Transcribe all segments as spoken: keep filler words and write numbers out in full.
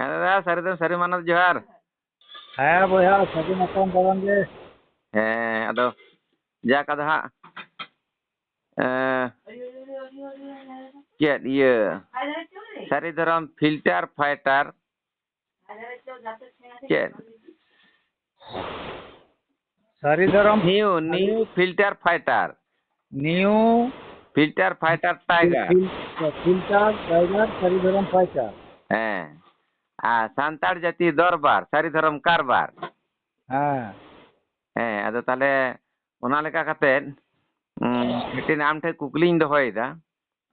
ᱦᱮᱸ ᱫᱟᱫᱟ, ᱥᱟᱹᱨᱤ ᱫᱚ ᱥᱟᱹᱨᱤ ᱢᱟᱱᱚᱛ ᱡᱚᱦᱟᱨ᱾ ᱦᱮᱸ ᱵᱚᱭᱦᱟ, ᱥᱟᱹᱜᱩᱱ ᱟᱛᱟᱝ ᱫᱟᱨᱟᱢ ᱜᱮ᱾ ᱦᱮᱸ, ᱟᱫᱚ ᱡᱟᱠ ᱟᱫᱚ ᱦᱟᱸᱜ, ᱮᱸ, ᱪᱮᱫ ᱤᱭᱟᱹ, ᱥᱟᱹᱨᱤ ᱫᱷᱚᱨᱚᱢ ᱯᱷᱤᱞᱴᱟᱨ ᱯᱷᱟᱭᱴᱟᱨ, ᱪᱮᱫ? Sari Dharam new, new filter fighter, new filter fighter tiger. Filter-, filter tiger, Sari Dharam fighter. ᱦᱮᱸ, ᱟᱨ ᱥᱟᱱᱛᱟᱲ ᱡᱟᱹᱛᱤ ᱫᱚᱨᱵᱟᱨ, ᱥᱟᱹᱨᱤ ᱫᱷᱚᱨᱚᱢ ᱠᱟᱨᱵᱟᱨ᱾ ᱦᱮᱸ᱾ ᱦᱮᱸ, ᱟᱫᱚ ᱛᱟᱦᱞᱮ ᱚᱱᱟ ᱞᱮᱠᱟ ᱠᱟᱛᱮᱫ, ᱩᱸ, ᱢᱤᱫᱴᱮᱱ ᱟᱢ ᱴᱷᱮᱱ ᱠᱩᱠᱞᱤᱧ ᱫᱚᱦᱚᱭᱮᱫᱟ᱾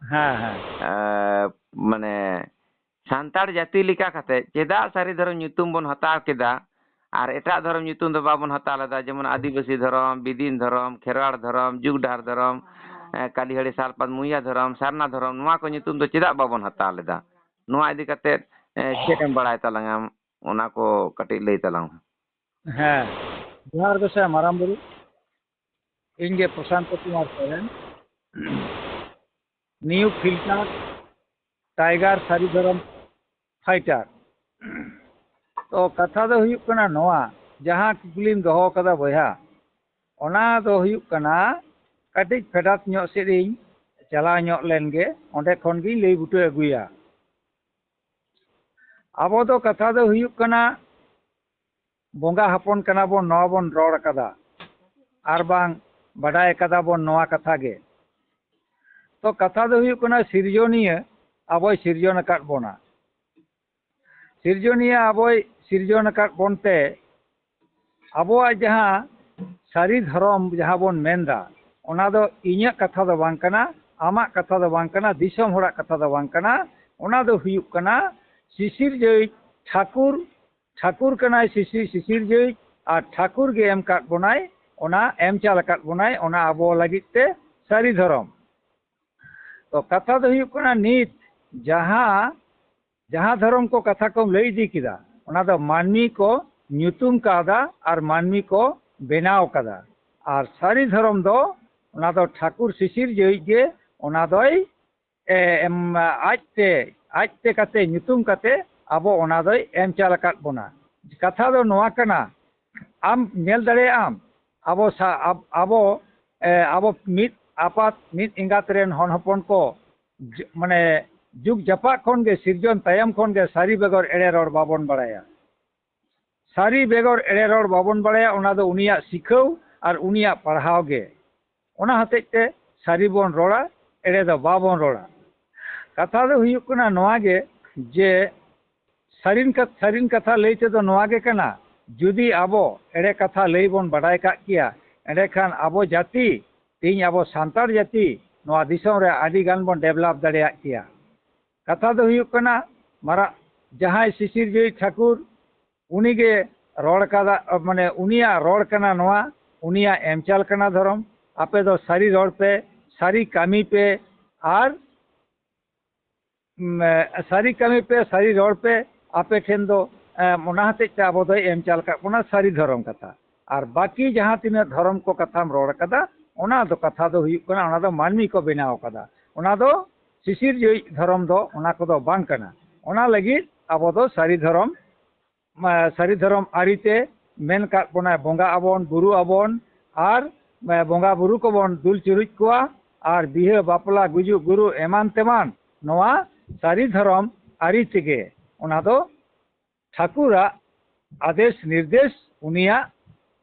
ᱦᱮᱸ, ᱦᱮᱸ᱾ ᱮᱸ, ᱢᱟᱱᱮ, ᱥᱟᱱᱛᱟᱲ ᱡᱟᱹᱛᱤ ᱞᱮᱠᱟ ᱠᱟᱛᱮᱫ ᱪᱮᱫᱟᱜ ᱥᱟᱹᱨᱤ ᱫᱷᱚᱨᱚᱢ ᱧᱩᱛᱩᱢ ᱵᱚᱱ ᱦᱟᱛᱟᱣ ᱠᱮᱫᱟ ᱟᱨ ᱮᱴᱟᱜ ᱫᱷᱚᱨᱚᱢ ᱧᱩᱛᱩᱢ ᱫᱚ ᱵᱟᱵᱚᱱ ᱦᱟᱛᱟᱣ ᱞᱮᱫᱟ? ᱡᱮᱢᱚᱱ ᱟᱹᱫᱤᱵᱟᱹᱥᱤ ᱫᱷᱚᱨᱚᱢ, ᱵᱤᱫᱤᱱ ᱫᱷᱚᱨᱚᱢ, ᱠᱷᱮᱨᱣᱟᱲ ᱫᱷᱚᱨᱚᱢ, ᱡᱩᱜᱽ ᱰᱟᱦᱟᱨ ᱫᱷᱚᱨᱚᱢ, ᱮᱸ, ᱠᱟᱞᱤᱦᱟᱹᱲᱤ ᱥᱟᱞᱯᱟᱛ ᱢᱩᱭᱟ ᱫᱷᱚᱨᱚᱢ, ᱥᱟᱨᱱᱟ ᱫᱷᱚᱨᱚᱢ, ᱱᱚᱣᱟ ᱠᱚ ᱧᱩᱛᱩᱢ ᱫᱚ ᱪᱮᱫᱟᱜ ᱵᱟᱵᱚᱱ ᱦᱟᱛᱟᱣ ᱞᱮᱫᱟ? ᱱᱚᱣᱟ ᱤᱫᱤ ᱠᱟᱛᱮᱫ, ᱮᱸ, ᱪᱮᱫ ᱮᱢ ᱵᱟᱲᱟᱭ ᱛᱟᱞᱟᱝᱟ? ᱚᱱᱟ ᱠᱚ ᱠᱟᱹᱴᱤᱡ ᱞᱟᱹᱭ ᱛᱟᱞᱟᱝ ᱢᱮ᱾ ᱦᱮᱸ, ᱡᱚᱦᱟᱨ ᱜᱚᱸᱥᱟᱭ ᱢᱟᱨᱟᱝ ᱵᱩᱨᱩ᱾ ᱤᱧ ᱜᱮ Prasanta Kumar Soren. New filter tiger Sari Dharam fighter. ᱛᱚ ᱠᱟᱛᱷᱟ ᱫᱚ ᱦᱩᱭᱩᱜ ᱠᱟᱱᱟ ᱱᱚᱣᱟ, ᱡᱟᱦᱟᱸ ᱠᱩᱠᱞᱤᱢ ᱫᱚᱦᱚ ᱠᱟᱫᱟ ᱵᱚᱭᱦᱟ, ᱚᱱᱟ ᱫᱚ ᱦᱩᱭᱩᱜ ᱠᱟᱱᱟ ᱠᱟᱹᱴᱤᱡ ᱯᱷᱮᱰᱟᱛ ᱧᱚᱜ ᱥᱮᱫ ᱤᱧ ᱪᱟᱞᱟᱣ ᱧᱚᱜ ᱞᱮᱱ ᱜᱮ, ᱚᱸᱰᱮ ᱠᱷᱚᱱ ᱜᱤᱧ ᱞᱟᱹᱭ ᱵᱩᱴᱟᱹ ᱟᱹᱜᱩᱭᱟ᱾ ᱟᱵᱚ ᱫᱚ ᱠᱟᱛᱷᱟ ᱫᱚ ᱦᱩᱭᱩᱜ ᱠᱟᱱᱟ ᱵᱚᱸᱜᱟ ᱦᱚᱯᱚᱱ ᱠᱟᱱᱟ ᱵᱚᱱ, ᱱᱚᱣᱟ ᱵᱚᱱ ᱨᱚᱲ ᱠᱟᱫᱟ, ᱟᱨ ᱵᱟᱝ ᱵᱟᱰᱟᱭ ᱠᱟᱫᱟ ᱵᱚᱱ ᱱᱚᱣᱟ ᱠᱟᱛᱷᱟ ᱜᱮ᱾ ᱛᱚ ᱠᱟᱛᱷᱟ ᱫᱚ ᱦᱩᱭᱩᱜ ᱠᱟᱱᱟ ᱥᱤᱨᱡᱚᱱᱤᱭᱟᱹ ᱟᱵᱚᱭ ᱥᱤᱨᱡᱚᱱ ᱟᱠᱟᱫ ᱵᱚᱱᱟ᱾ ᱥᱤᱨᱡᱚᱱᱤᱭᱟᱹ ᱟᱵᱚᱭ ᱥᱤᱨᱡᱚᱱ ᱟᱠᱟᱫ ᱵᱚᱱᱛᱮ ᱟᱵᱚᱣᱟᱜ ᱡᱟᱦᱟᱸ ᱥᱟᱹᱨᱤ ᱫᱷᱚᱨᱚᱢ ᱡᱟᱦᱟᱸ ᱵᱚᱱ ᱢᱮᱱᱫᱟ, ᱚᱱᱟ ᱫᱚ ᱤᱧᱟᱹᱜ ᱠᱟᱛᱷᱟ ᱫᱚ ᱵᱟᱝ ᱠᱟᱱᱟ, ᱟᱢᱟᱜ ᱠᱟᱛᱷᱟ ᱫᱚ ᱵᱟᱝ ᱠᱟᱱᱟ, ᱫᱤᱥᱚᱢ ᱦᱚᱲᱟᱜ ᱠᱟᱛᱷᱟ ᱫᱚ ᱵᱟᱝ ᱠᱟᱱᱟ᱾ ᱚᱱᱟ ᱫᱚ ᱦᱩᱭᱩᱜ ᱠᱟᱱᱟ ᱥᱤᱥᱤᱨᱡᱟᱹᱣᱤᱡ ᱴᱷᱟᱹᱠᱩᱨ᱾ ᱴᱷᱟᱹᱠᱩᱨ ᱠᱟᱱᱟᱭ ᱥᱤᱥᱤ-, ᱥᱤᱥᱤᱨᱡᱟᱹᱣᱤᱡ, ᱟᱨ ᱴᱷᱟᱹᱠᱩᱨ ᱜᱮ ᱮᱢ ᱠᱟᱫ ᱵᱚᱱᱟᱭ, ᱚᱱᱟ ᱮᱢ ᱪᱟᱞ ᱟᱠᱟᱫ ᱵᱚᱱᱟᱭ, ᱚᱱᱟ ᱟᱵᱚ ᱞᱟᱹᱜᱤᱫ ᱛᱮ ᱥᱟᱹᱨᱤ ᱫᱷᱚᱨᱚᱢ᱾ ᱛᱚ ᱠᱟᱛᱷᱟ ᱫᱚ ᱦᱩᱭᱩᱜ ᱠᱟᱱᱟ ᱱᱤᱛ ᱡᱟᱦᱟᱸ ᱡᱟᱦᱟᱸ ᱫᱷᱚᱨᱚᱢ ᱠᱚ ᱠᱟᱛᱷᱟ ᱠᱚᱢ ᱞᱟᱹᱭ ᱤᱫᱤ ᱠᱮᱫᱟ, ᱚᱱᱟ ᱫᱚ ᱢᱟᱹᱱᱢᱤ ᱠᱚ ᱧᱩᱛᱩᱢ ᱠᱟᱣᱫᱟ ᱟᱨ ᱢᱟᱹᱱᱢᱤ ᱠᱚ ᱵᱮᱱᱟᱣ ᱠᱟᱫᱟ᱾ ᱟᱨ ᱥᱟᱹᱨᱤ ᱫᱷᱚᱨᱚᱢ ᱫᱚ ᱚᱱᱟ ᱫᱚ ᱴᱷᱟᱹᱠᱩᱨ ᱥᱤᱥᱤᱨᱡᱟᱹᱣᱤᱡ ᱜᱮ ᱚᱱᱟ ᱫᱚᱭ, ᱮ, ᱮᱢ, ᱟᱡᱛᱮ, ᱟᱡᱛᱮ ᱠᱟᱛᱮ ᱧᱩᱛᱩᱢ ᱠᱟᱛᱮ ᱟᱵᱚ ᱚᱱᱟ ᱫᱚᱭ ᱮᱢ ᱪᱟᱞ ᱟᱠᱟᱫ ᱵᱚᱱᱟ᱾ ᱠᱟᱛᱷᱟ ᱫᱚ ᱱᱚᱣᱟ ᱠᱟᱱᱟ, ᱟᱢ ᱧᱮᱞ ᱫᱟᱲᱮᱭᱟᱜ ᱟᱢ, ᱟᱵᱚ ᱥᱟ-, ᱟᱵ-, ᱟᱵᱚ, ᱮ, ᱟᱵᱚ ᱢᱤᱫ ᱟᱯᱟᱛ ᱢᱤᱫ ᱮᱸᱜᱟᱛ ᱨᱮᱱ ᱦᱚᱱ ᱦᱚᱯᱚᱱ ᱠᱚ ᱡᱩ-, ᱢᱟᱱᱮ ᱡᱩᱜᱽ ᱡᱟᱯᱟᱜ ᱠᱷᱚᱱ ᱜᱮ, ᱥᱤᱨᱡᱚᱱ ᱛᱟᱭᱚᱢ ᱠᱷᱚᱱ ᱜᱮ ᱥᱟᱹᱨᱤ ᱵᱮᱜᱚᱨ ᱮᱲᱮ ᱨᱚᱲ ᱵᱟᱵᱚᱱ ᱵᱟᱲᱟᱭᱟ᱾ ᱥᱟᱹᱨᱤ ᱵᱮᱜᱚᱨ ᱮᱲᱮ ᱨᱚᱲ ᱵᱟᱵᱚᱱ ᱵᱟᱲᱟᱭᱟ, ᱚᱱᱟ ᱫᱚ ᱩᱱᱤᱭᱟᱜ ᱥᱤᱠᱷᱟᱹᱣ ᱟᱨ ᱩᱱᱤᱭᱟᱜ ᱯᱟᱲᱦᱟᱣ ᱜᱮ᱾ ᱚᱱᱟ ᱦᱚᱛᱮᱡ ᱛᱮ ᱥᱟᱹᱨᱤ ᱵᱚᱱ ᱨᱚᱲᱟ, ᱮᱲᱮ ᱫᱚ ᱵᱟᱵᱚᱱ ᱨᱚᱲᱟ᱾ ᱠᱟᱛᱷᱟ ᱫᱚ ᱦᱩᱭᱩᱜ ᱠᱟᱱᱟ ᱱᱚᱣᱟ ᱜᱮ ᱡᱮ ᱥᱟᱹᱨᱤᱱ ᱠᱟᱛ-, ᱥᱟᱹᱨᱤᱱ ᱠᱟᱛᱷᱟ ᱞᱟᱹᱭ ᱛᱮᱫᱚ ᱱᱚᱣᱟ ᱜᱮ ᱠᱟᱱᱟ, ᱡᱩᱫᱤ ᱟᱵᱚ ᱮᱲᱮ ᱠᱟᱛᱷᱟ ᱞᱟᱹᱭ ᱵᱚᱱ ᱵᱟᱰᱟᱭ ᱠᱟᱜ ᱠᱮᱭᱟ, ᱮᱸᱰᱮᱠᱷᱟᱱ ᱟᱵᱚ ᱡᱟᱹᱛᱤ, ᱛᱮᱦᱮᱧ ᱟᱵᱚ ᱥᱟᱱᱛᱟᱲ ᱡᱟᱹᱛᱤ ᱱᱚᱣᱟ ᱫᱤᱥᱚᱢ ᱨᱮ ᱟᱹᱰᱤ ᱜᱟᱱ ᱵᱚᱱ develop ᱫᱟᱲᱮᱭᱟᱜ ᱠᱮᱭᱟ᱾ ᱠᱟᱛᱷᱟ ᱫᱚ ᱦᱩᱭᱩᱜ ᱠᱟᱱᱟ, ᱢᱟᱨᱟᱜ ᱡᱟᱦᱟᱸᱭ ᱥᱤᱥᱤᱨ ᱡᱟᱹᱭ ᱴᱷᱟᱹᱠᱩᱨ, ᱩᱱᱤ ᱜᱮ ᱨᱚᱲ ᱠᱟᱫᱟ, ᱢᱟᱱᱮ ᱩᱱᱤᱭᱟᱜ ᱨᱚᱲ ᱠᱟᱱᱟ ᱱᱚᱣᱟ, ᱩᱱᱤᱭᱟᱜ ᱮᱢᱪᱟᱞ ᱠᱟᱱᱟ ᱫᱷᱚᱨᱚᱢ᱾ ᱟᱯᱮ ᱫᱚ ᱥᱟᱹᱨᱤ ᱨᱚᱲ ᱯᱮ, ᱥᱟᱹᱨᱤ ᱠᱟᱹᱢᱤ ᱯᱮ, ᱟᱨ, ᱩᱢ, ᱥᱟᱹᱨᱤ ᱠᱟᱹᱢᱤ ᱯᱮ, ᱥᱟᱹᱨᱤ ᱨᱚᱲ ᱯᱮ, ᱟᱯᱮ ᱴᱷᱮᱱ ᱫᱚ, ᱮ, ᱚᱱᱟ ᱦᱚᱛᱮᱡ ᱛᱮ ᱟᱵᱚ ᱫᱚᱭ ᱮᱢ ᱪᱟᱞ ᱠᱟᱜ ᱵᱚᱱᱟ ᱥᱟᱹᱨᱤ ᱫᱷᱚᱨᱚᱢ ᱠᱟᱛᱷᱟ᱾ ᱟᱨ ᱵᱟᱹᱠᱤ ᱡᱟᱦᱟᱸ ᱛᱤᱱᱟᱹᱜ ᱫᱷᱚᱨᱚᱢ ᱠᱚ ᱠᱟᱛᱷᱟᱢ ᱨᱚᱲ ᱠᱟᱫᱟ, ᱚᱱᱟ ᱫᱚ ᱠᱟᱛᱷᱟ ᱫᱚ ᱦᱩᱭᱩᱜ ᱠᱟᱱᱟ, ᱚᱱᱟ ᱫᱚ ᱢᱟᱹᱱᱢᱤ ᱠᱚ ᱵᱮᱱᱟᱣ ᱠᱟᱫᱟ, ᱚᱱᱟ ᱫᱚ ᱥᱤᱥᱤᱨ ᱡᱟᱹᱭᱤᱡ ᱫᱷᱚᱨᱚᱢ ᱫᱚ ᱚᱱᱟ ᱠᱚᱫᱚ ᱵᱟᱝ ᱠᱟᱱᱟ᱾ ᱚᱱᱟ ᱞᱟᱹᱜᱤᱫ ᱟᱵᱚ ᱫᱚ ᱥᱟᱹᱨᱤ ᱫᱷᱚᱨᱚᱢ, ᱢᱟ, ᱥᱟᱹᱨᱤ ᱫᱷᱚᱨᱚᱢ ᱟᱹᱨᱤᱛᱮ ᱢᱮᱱ ᱠᱟᱜ ᱵᱚᱱᱟᱭ, ᱵᱚᱸᱜᱟᱜ ᱟᱵᱚᱱ, ᱵᱩᱨᱩᱜ ᱟᱵᱚᱱ, ᱟᱨ, ᱢᱟ, ᱵᱚᱸᱜᱟ ᱵᱩᱨᱩ ᱠᱚᱵᱚᱱ ᱫᱩᱞ ᱪᱩᱨᱩᱡ ᱠᱚᱣᱟ, ᱟᱨ ᱵᱤᱦᱟᱹ, ᱵᱟᱯᱞᱟ, ᱜᱩᱡᱩᱜ, ᱜᱩᱨᱩ ᱮᱢᱟᱱ ᱛᱮᱢᱟᱱ ᱱᱚᱣᱟ ᱥᱟᱹᱨᱤ ᱫᱷᱚᱨᱚᱢ ᱟᱹᱨᱤ ᱛᱮᱜᱮ ᱚᱱᱟ ᱫᱚ ᱴᱷᱟᱹᱠᱩᱨᱟᱜ ᱟᱫᱮᱥ ᱱᱤᱨᱫᱮᱥ, ᱩᱱᱤᱭᱟᱜ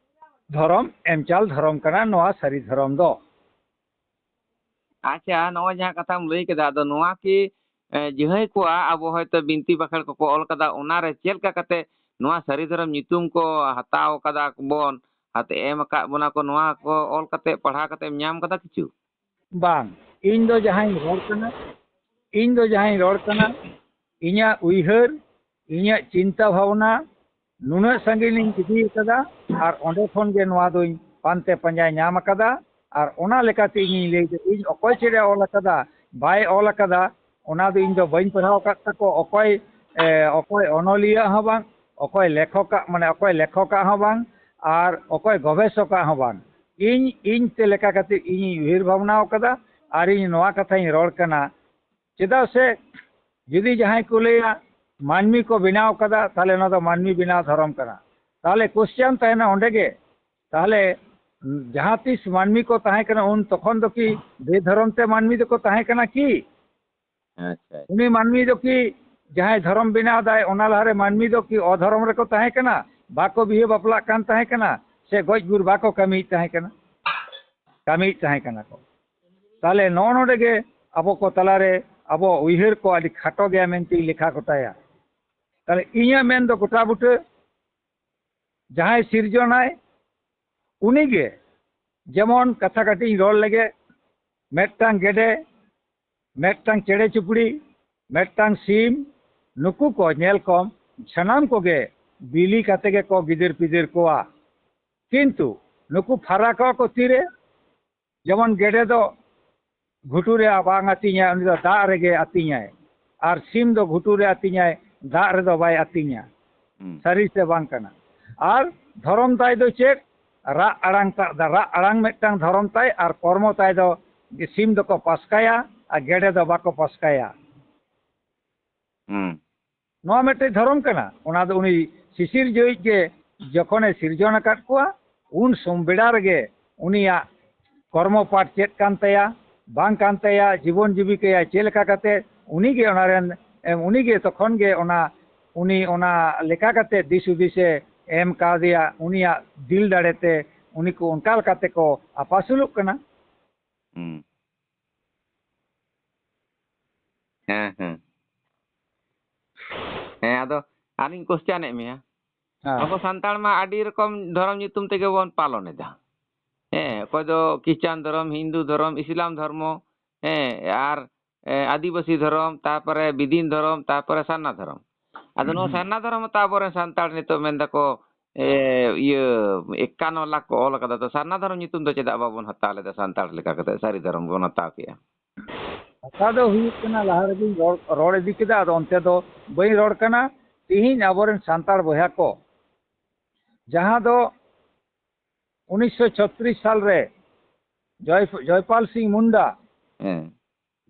ᱫᱷᱚᱨᱚᱢ ᱮᱢᱪᱟᱞ ᱫᱷᱚᱨᱚᱢ ᱠᱟᱱᱟ ᱱᱚᱣᱟ ᱥᱟᱹᱨᱤ ᱫᱷᱚᱨᱚᱢ ᱫᱚ᱾ ᱟᱪᱪᱷᱟ, ᱱᱚᱜᱼᱚᱭ ᱡᱟᱦᱟᱸ ᱠᱟᱛᱷᱟᱢ ᱞᱟᱹᱭ ᱠᱮᱫᱟ, ᱟᱫᱚ ᱱᱚᱣᱟ ᱠᱤ, ᱮ, ᱡᱟᱦᱟᱸᱭ ᱠᱚᱣᱟᱜ ᱟᱵᱚ ᱦᱚᱭᱛᱳ ᱵᱤᱱᱛᱤ ᱵᱟᱠᱷᱮᱲ ᱠᱚᱠᱚ ᱚᱞ ᱠᱟᱫᱟ, ᱚᱱᱟᱨᱮ ᱪᱮᱫ ᱞᱮᱠᱟ ᱠᱟᱛᱮ ᱱᱚᱣᱟ ᱥᱟᱹᱨᱤ ᱫᱷᱚᱨᱚᱢ ᱧᱩᱛᱩᱢ ᱠᱚ ᱦᱟᱛᱟᱣ ᱠᱟᱫᱟ ᱵᱚᱱ, ᱦᱟᱛᱮ ᱮᱢ ᱟᱠᱟᱫ ᱵᱚᱱᱟ ᱠᱚ, ᱱᱚᱣᱟ ᱠᱚ ᱚᱞ ᱠᱟᱛᱮ ᱯᱟᱲᱦᱟᱣ ᱠᱟᱛᱮ ᱮᱢ ᱧᱟᱢ ᱠᱟᱫᱟ ᱠᱤᱪᱷᱩ? ᱵᱟᱝ, ᱤᱧ ᱫᱚ ᱡᱟᱦᱟᱸᱧ ᱨᱚᱲ ᱠᱟᱱᱟ, ᱤᱧ ᱫᱚ ᱡᱟᱦᱟᱸᱧ ᱨᱚᱲ ᱠᱟᱱᱟ, ᱤᱧᱟᱹᱜ ᱩᱭᱦᱟᱹᱨ, ᱤᱧᱟᱹᱜ ᱪᱤᱱᱛᱟᱹ ᱵᱷᱟᱵᱽᱱᱟ, ᱱᱩᱱᱟᱹᱜ ᱥᱟᱺᱜᱤᱧ ᱤᱧ ᱤᱫᱤ ᱟᱠᱟᱫᱟ, ᱟᱨ ᱚᱸᱰᱮ ᱠᱷᱚᱱ ᱜᱮ ᱱᱚᱣᱟ ᱫᱚᱧ ᱯᱟᱱᱛᱮ ᱯᱟᱸᱡᱟ ᱧᱟᱢ ᱟᱠᱟᱫᱟ᱾ ᱟᱨ ᱚᱱᱟ ᱞᱮᱠᱟᱛᱮ ᱤᱧᱤᱧ ᱞᱟᱹᱭ ᱫᱟ, ᱤᱧ ᱚᱠᱚᱭ ᱪᱮᱫ ᱮ ᱚᱞ ᱟᱠᱟᱫᱟ, ᱵᱟᱭ ᱚᱞ ᱟᱠᱟᱫᱟ, ᱚᱱᱟ ᱫᱚ ᱤᱧ ᱫᱚ ᱵᱟᱹᱧ ᱯᱟᱲᱦᱟᱣ ᱟᱠᱟᱫ ᱛᱟᱠᱚ᱾ ᱚᱠᱚᱭ, ᱮ, ᱚᱠᱚᱭ ᱚᱱᱚᱞᱤᱭᱟᱹ ᱦᱚᱸ ᱵᱟᱝ, ᱚᱠᱚᱭ ᱞᱮᱠᱷᱚᱠᱟᱜ, ᱢᱟᱱᱮ ᱚᱠᱚᱭ ᱞᱮᱠᱷᱚᱠᱟᱜ ᱦᱚᱸ ᱵᱟᱝ, ᱟᱨ ᱚᱠᱚᱭ ᱜᱚᱵᱮᱥᱚᱠᱟᱜ ᱦᱚᱸ ᱵᱟᱝ᱾ ᱤᱧ, ᱤᱧ ᱛᱮ ᱞᱮᱠᱟ ᱠᱟᱛᱮ ᱤᱧᱤᱧ ᱩᱭᱦᱟᱹᱨ ᱵᱷᱟᱵᱽᱱᱟ ᱟᱠᱟᱫᱟ, ᱟᱨ ᱤᱧ ᱱᱚᱣᱟ ᱠᱟᱛᱷᱟᱧ ᱨᱚᱲ ᱠᱟᱱᱟ᱾ ᱪᱮᱫᱟᱜ ᱥᱮ ᱡᱩᱫᱤ ᱡᱟᱦᱟᱸᱭ ᱠᱚ ᱞᱟᱹᱭᱟ, ᱢᱟᱹᱱᱢᱤ ᱠᱚ ᱵᱮᱱᱟᱣ ᱠᱟᱫᱟ, ᱛᱟᱦᱞᱮ ᱚᱱᱟ ᱫᱚ ᱢᱟᱹᱱᱢᱤ ᱵᱮᱱᱟᱣ ᱫᱷᱚᱨᱚᱢ ᱠᱟᱱᱟ᱾ ᱛᱟᱦᱞᱮ ᱠᱚᱥᱪᱟᱱ ᱛᱟᱦᱮᱱᱟ ᱚᱸᱰᱮ ᱜᱮ, ᱛᱟᱦᱞᱮ ᱡᱟᱦᱟᱸ ᱛᱤᱥ ᱢᱟᱹᱱᱢᱤ ᱠᱚ ᱛᱟᱦᱮᱸ ᱠᱟᱱᱟ, ᱩᱱ ᱛᱚᱠᱷᱚᱱ ᱫᱚ ᱠᱤ ᱵᱮᱫᱷᱚᱨᱚᱢ ᱛᱮ ᱢᱟᱹᱱᱢᱤ ᱫᱚᱠᱚ ᱛᱟᱦᱮᱸ ᱠᱟᱱᱟ ᱠᱤ? ᱟᱪᱪᱷᱟ᱾ ᱩᱱᱤ ᱢᱟᱹᱱᱢᱤ ᱫᱚ ᱠᱤ, ᱡᱟᱦᱟᱸᱭ ᱫᱷᱚᱨᱚᱢ ᱵᱮᱱᱟᱣ ᱫᱟᱭ, ᱚᱱᱟ ᱞᱟᱦᱟᱨᱮ ᱢᱟᱹᱱᱢᱤ ᱫᱚ ᱠᱤ ᱚᱫᱷᱚᱨᱚᱢ ᱨᱮᱠᱚ ᱛᱟᱦᱮᱸ ᱠᱟᱱᱟ? ᱵᱟᱠᱚ ᱵᱤᱦᱟᱹ ᱵᱟᱯᱞᱟᱜ ᱠᱟᱱ ᱛᱟᱦᱮᱸ ᱠᱟᱱᱟ? ᱥᱮ ᱜᱚᱡ ᱜᱩᱨ ᱵᱟᱠᱚ ᱠᱟᱹᱢᱤᱭᱮᱫ ᱛᱟᱦᱮᱸ ᱠᱟᱱᱟ? ᱠᱟᱹᱢᱤᱭᱮᱫ ᱛᱟᱦᱮᱸ ᱠᱟᱱᱟ ᱠᱚ᱾ ᱛᱟᱦᱞᱮ ᱱᱚᱜᱼᱚ ᱱᱚᱰᱮ ᱜᱮ ᱟᱵᱚ ᱠᱚ ᱛᱟᱞᱟᱨᱮ ᱟᱵᱚ ᱩᱭᱦᱟᱹᱨ ᱠᱚ ᱟᱹᱰᱤ ᱠᱷᱟᱴᱚ ᱜᱮᱭᱟ ᱢᱮᱱᱛᱮᱧ ᱞᱮᱠᱷᱟ ᱜᱚᱴᱟᱭᱟ᱾ ᱛᱟᱦᱞᱮ ᱤᱧᱟᱹᱜ ᱢᱮᱱ ᱫᱚ ᱜᱚᱴᱟ ᱵᱩᱴᱟᱹ ᱡᱟᱦᱟᱸᱭ ᱥᱤᱨᱡᱚᱱᱟᱭ, ᱩᱱᱤᱜᱮ, ᱡᱮᱢᱚᱱ ᱠᱟᱛᱷᱟ ᱠᱟᱹᱴᱤᱡ ᱤᱧ ᱨᱚᱲ ᱞᱮᱜᱮ, ᱢᱤᱫᱴᱟᱝ ᱜᱮᱰᱮ, ᱢᱤᱫᱴᱟᱝ ᱪᱮᱬᱮ ᱪᱩᱯᱲᱤ, ᱢᱤᱫᱴᱟᱝ ᱥᱤᱢ, ᱱᱩᱠᱩ ᱠᱚ ᱧᱮᱞ ᱠᱚᱢ, ᱥᱟᱱᱟᱢ ᱠᱚᱜᱮ ᱵᱤᱞᱤ ᱠᱟᱛᱮ ᱜᱮᱠᱚ ᱜᱤᱫᱟᱹᱨ ᱯᱤᱫᱟᱹᱨ ᱠᱚᱣᱟ᱾ ᱠᱤᱱᱛᱩ ᱱᱩᱠᱩ ᱯᱷᱟᱨᱟᱠᱚᱜᱼᱟ ᱠᱚ ᱛᱤᱨᱮ? ᱡᱮᱢᱚᱱ ᱜᱮᱰᱮ ᱫᱚ ᱜᱷᱩᱴᱩ ᱨᱮ ᱵᱟᱝ ᱟᱹᱛᱤᱧᱟᱭ, ᱩᱱᱤ ᱫᱚ ᱫᱟᱜ ᱨᱮᱜᱮ ᱟᱹᱛᱤᱧᱟᱭ᱾ ᱟᱨ ᱥᱤᱢ ᱫᱚ ᱜᱷᱩᱴᱩ ᱨᱮ ᱟᱹᱛᱤᱧᱟᱭ, ᱫᱟᱜ ᱨᱮᱫᱚ ᱵᱟᱭ ᱟᱹᱛᱤᱧᱟ᱾ ᱦᱩᱸ᱾ ᱥᱟᱹᱨᱤ ᱥᱮ ᱵᱟᱝ ᱠᱟᱱᱟ? ᱟᱨ ᱫᱷᱚᱨᱚᱢ ᱛᱟᱭ ᱫᱚ ᱪᱮᱫ? ᱨᱟᱜ ᱟᱲᱟᱝ ᱛᱟ-, ᱨᱟᱜ ᱟᱲᱟᱝ ᱢᱤᱫᱴᱟᱝ ᱫᱷᱚᱨᱚᱢ ᱛᱟᱭ, ᱟᱨ ᱠᱚᱨᱢᱚ ᱛᱟᱭ ᱫᱚ ᱥᱤᱢ ᱫᱚᱠᱚ ᱯᱟᱥᱠᱟᱭᱟ ᱟᱨ ᱜᱮᱰᱮ ᱫᱚ ᱵᱟᱠᱚ ᱯᱟᱥᱠᱟᱭᱟ᱾ ᱦᱩᱸ᱾ ᱱᱚᱣᱟ ᱢᱤᱫᱴᱮᱡ ᱫᱷᱚᱨᱚᱢ ᱠᱟᱱᱟ᱾ ᱚᱱᱟ ᱫᱚ ᱩᱱᱤ ᱥᱤᱥᱤᱨᱡᱟᱹᱣᱤᱡ ᱜᱮ ᱡᱚᱠᱷᱚᱱᱮ ᱥᱤᱨᱡᱚᱱ ᱟᱠᱟᱫ ᱠᱚᱣᱟ, ᱩᱱ ᱥᱚᱢ ᱵᱮᱲᱟ ᱨᱮᱜᱮ ᱩᱱᱤᱭᱟᱜ ᱠᱚᱨᱢᱚ ᱯᱟᱴ ᱪᱮᱫ ᱠᱟᱱ ᱛᱟᱭᱟ, ᱵᱟᱝ ᱠᱟᱱ ᱛᱟᱭᱟ, ᱡᱤᱵᱚᱱ ᱡᱤᱵᱤᱠᱟᱭᱟ ᱪᱮᱫ ᱞᱮᱠᱟ ᱠᱟᱛᱮ, ᱩᱱᱤᱜᱮ ᱚᱱᱟ ᱨᱮᱱ, ᱮᱢ, ᱩᱱᱤᱜᱮ ᱛᱚᱠᱷᱚᱱ ᱜᱮ ᱚᱱᱟ, ᱩᱱᱤ ᱚᱱᱟ ᱞᱮᱠᱟ ᱠᱟᱛᱮ ᱫᱤᱥ ᱦᱩᱫᱤᱥᱮ ᱮᱢ ᱠᱟᱣᱫᱮᱭᱟ, ᱩᱱᱤᱭᱟᱜ ᱫᱤᱞ ᱫᱟᱲᱮᱛᱮ ᱩᱱᱤ ᱠᱚ ᱚᱱᱠᱟ ᱞᱮᱠᱟᱛᱮ ᱠᱚ ᱟᱯᱟᱥᱩᱞᱚᱜ ᱠᱟᱱᱟ᱾ ᱦᱩᱸ᱾ ᱦᱮᱸ, ᱦᱮᱸ᱾ ᱦᱮᱸ, ᱟᱫᱚ ᱟᱨᱤᱧ ᱠᱚᱥᱪᱟᱱᱮᱫ ᱢᱮᱭᱟ᱾ ᱦᱮᱸ᱾ ᱟᱵᱚ ᱥᱟᱱᱛᱟᱲ ᱢᱟ ᱟᱹᱰᱤ ᱨᱚᱠᱚᱢ ᱫᱷᱚᱨᱚᱢ ᱧᱩᱛᱩᱢ ᱛᱮᱜᱮ ᱵᱚᱱ ᱯᱟᱞᱚᱱ ᱮᱫᱟ᱾ ᱦᱮᱸ, ᱚᱠᱚᱭ ᱫᱚ ᱠᱷᱨᱤᱥᱴᱟᱱ ᱫᱷᱚᱨᱚᱢ, ᱦᱤᱱᱫᱩ ᱫᱷᱚᱨᱚᱢ, ᱤᱥᱞᱟᱢ ᱫᱷᱚᱨᱢᱚ, ᱦᱮᱸ, ᱟᱨ, ᱮ, ᱟᱹᱫᱤᱵᱟᱹᱥᱤ ᱫᱷᱚᱨᱚᱢ, ᱛᱟᱨᱯᱚᱨᱮ ᱵᱤᱫᱤᱱ ᱫᱷᱚᱨᱚᱢ, ᱛᱟᱨᱯᱚᱨᱮ ᱥᱟᱨᱱᱟ ᱫᱷᱚᱨᱚᱢ᱾ ᱟᱫᱚ ᱱᱚᱣᱟ ᱥᱟᱨᱱᱟ ᱫᱷᱚᱨᱚᱢ ᱦᱚᱸᱛᱚ ᱟᱵᱚᱨᱮᱱ ᱥᱟᱱᱛᱟᱲ ᱱᱤᱛᱚᱜ ᱢᱮᱱ ᱫᱟᱠᱚ, ᱮ, ᱤᱭᱟᱹ, ᱮᱠᱟᱱᱱᱚ ᱞᱟᱠᱷ ᱠᱚ ᱚᱞ ᱠᱟᱫᱟ, ᱛᱚ ᱥᱟᱨᱱᱟ ᱫᱷᱚᱨᱚᱢ ᱧᱩᱛᱩᱢ ᱫᱚ ᱪᱮᱫᱟᱜ ᱵᱟᱵᱚᱱ ᱦᱟᱛᱟᱣ ᱞᱮᱫᱟ ᱥᱟᱱᱛᱟᱲ ᱞᱮᱠᱟ ᱠᱟᱛᱮ, ᱥᱟᱹᱨᱤ ᱫᱷᱚᱨᱚᱢ ᱵᱚᱱ ᱦᱟᱛᱟᱣ ᱠᱮᱜᱼᱟ? ᱠᱟᱛᱷᱟ ᱫᱚ ᱦᱩᱭᱩᱜ ᱠᱟᱱᱟ, ᱞᱟᱦᱟ ᱨᱮᱜᱮᱧ ᱨᱚᱲ, ᱨᱚᱲ ᱤᱫᱤ ᱠᱮᱫᱟ, ᱟᱫᱚ ᱚᱱᱛᱮ ᱫᱚ ᱵᱟᱹᱧ ᱨᱚᱲ ᱠᱟᱱᱟ᱾ ᱛᱤᱦᱤᱧ ᱟᱵᱚᱨᱮᱱ ᱥᱟᱱᱛᱟᱲ ᱵᱚᱭᱦᱟ ᱠᱚ, ᱡᱟᱦᱟᱸ ᱫᱚ ᱩᱱᱤᱥᱥᱚ ᱪᱷᱚᱛᱨᱤᱥ ᱥᱟᱞ ᱨᱮ ᱡᱚᱭ-, ᱡᱚᱭᱯᱟᱞ ᱥᱤᱝ ᱢᱩᱱᱰᱟ, ᱦᱮᱸ᱾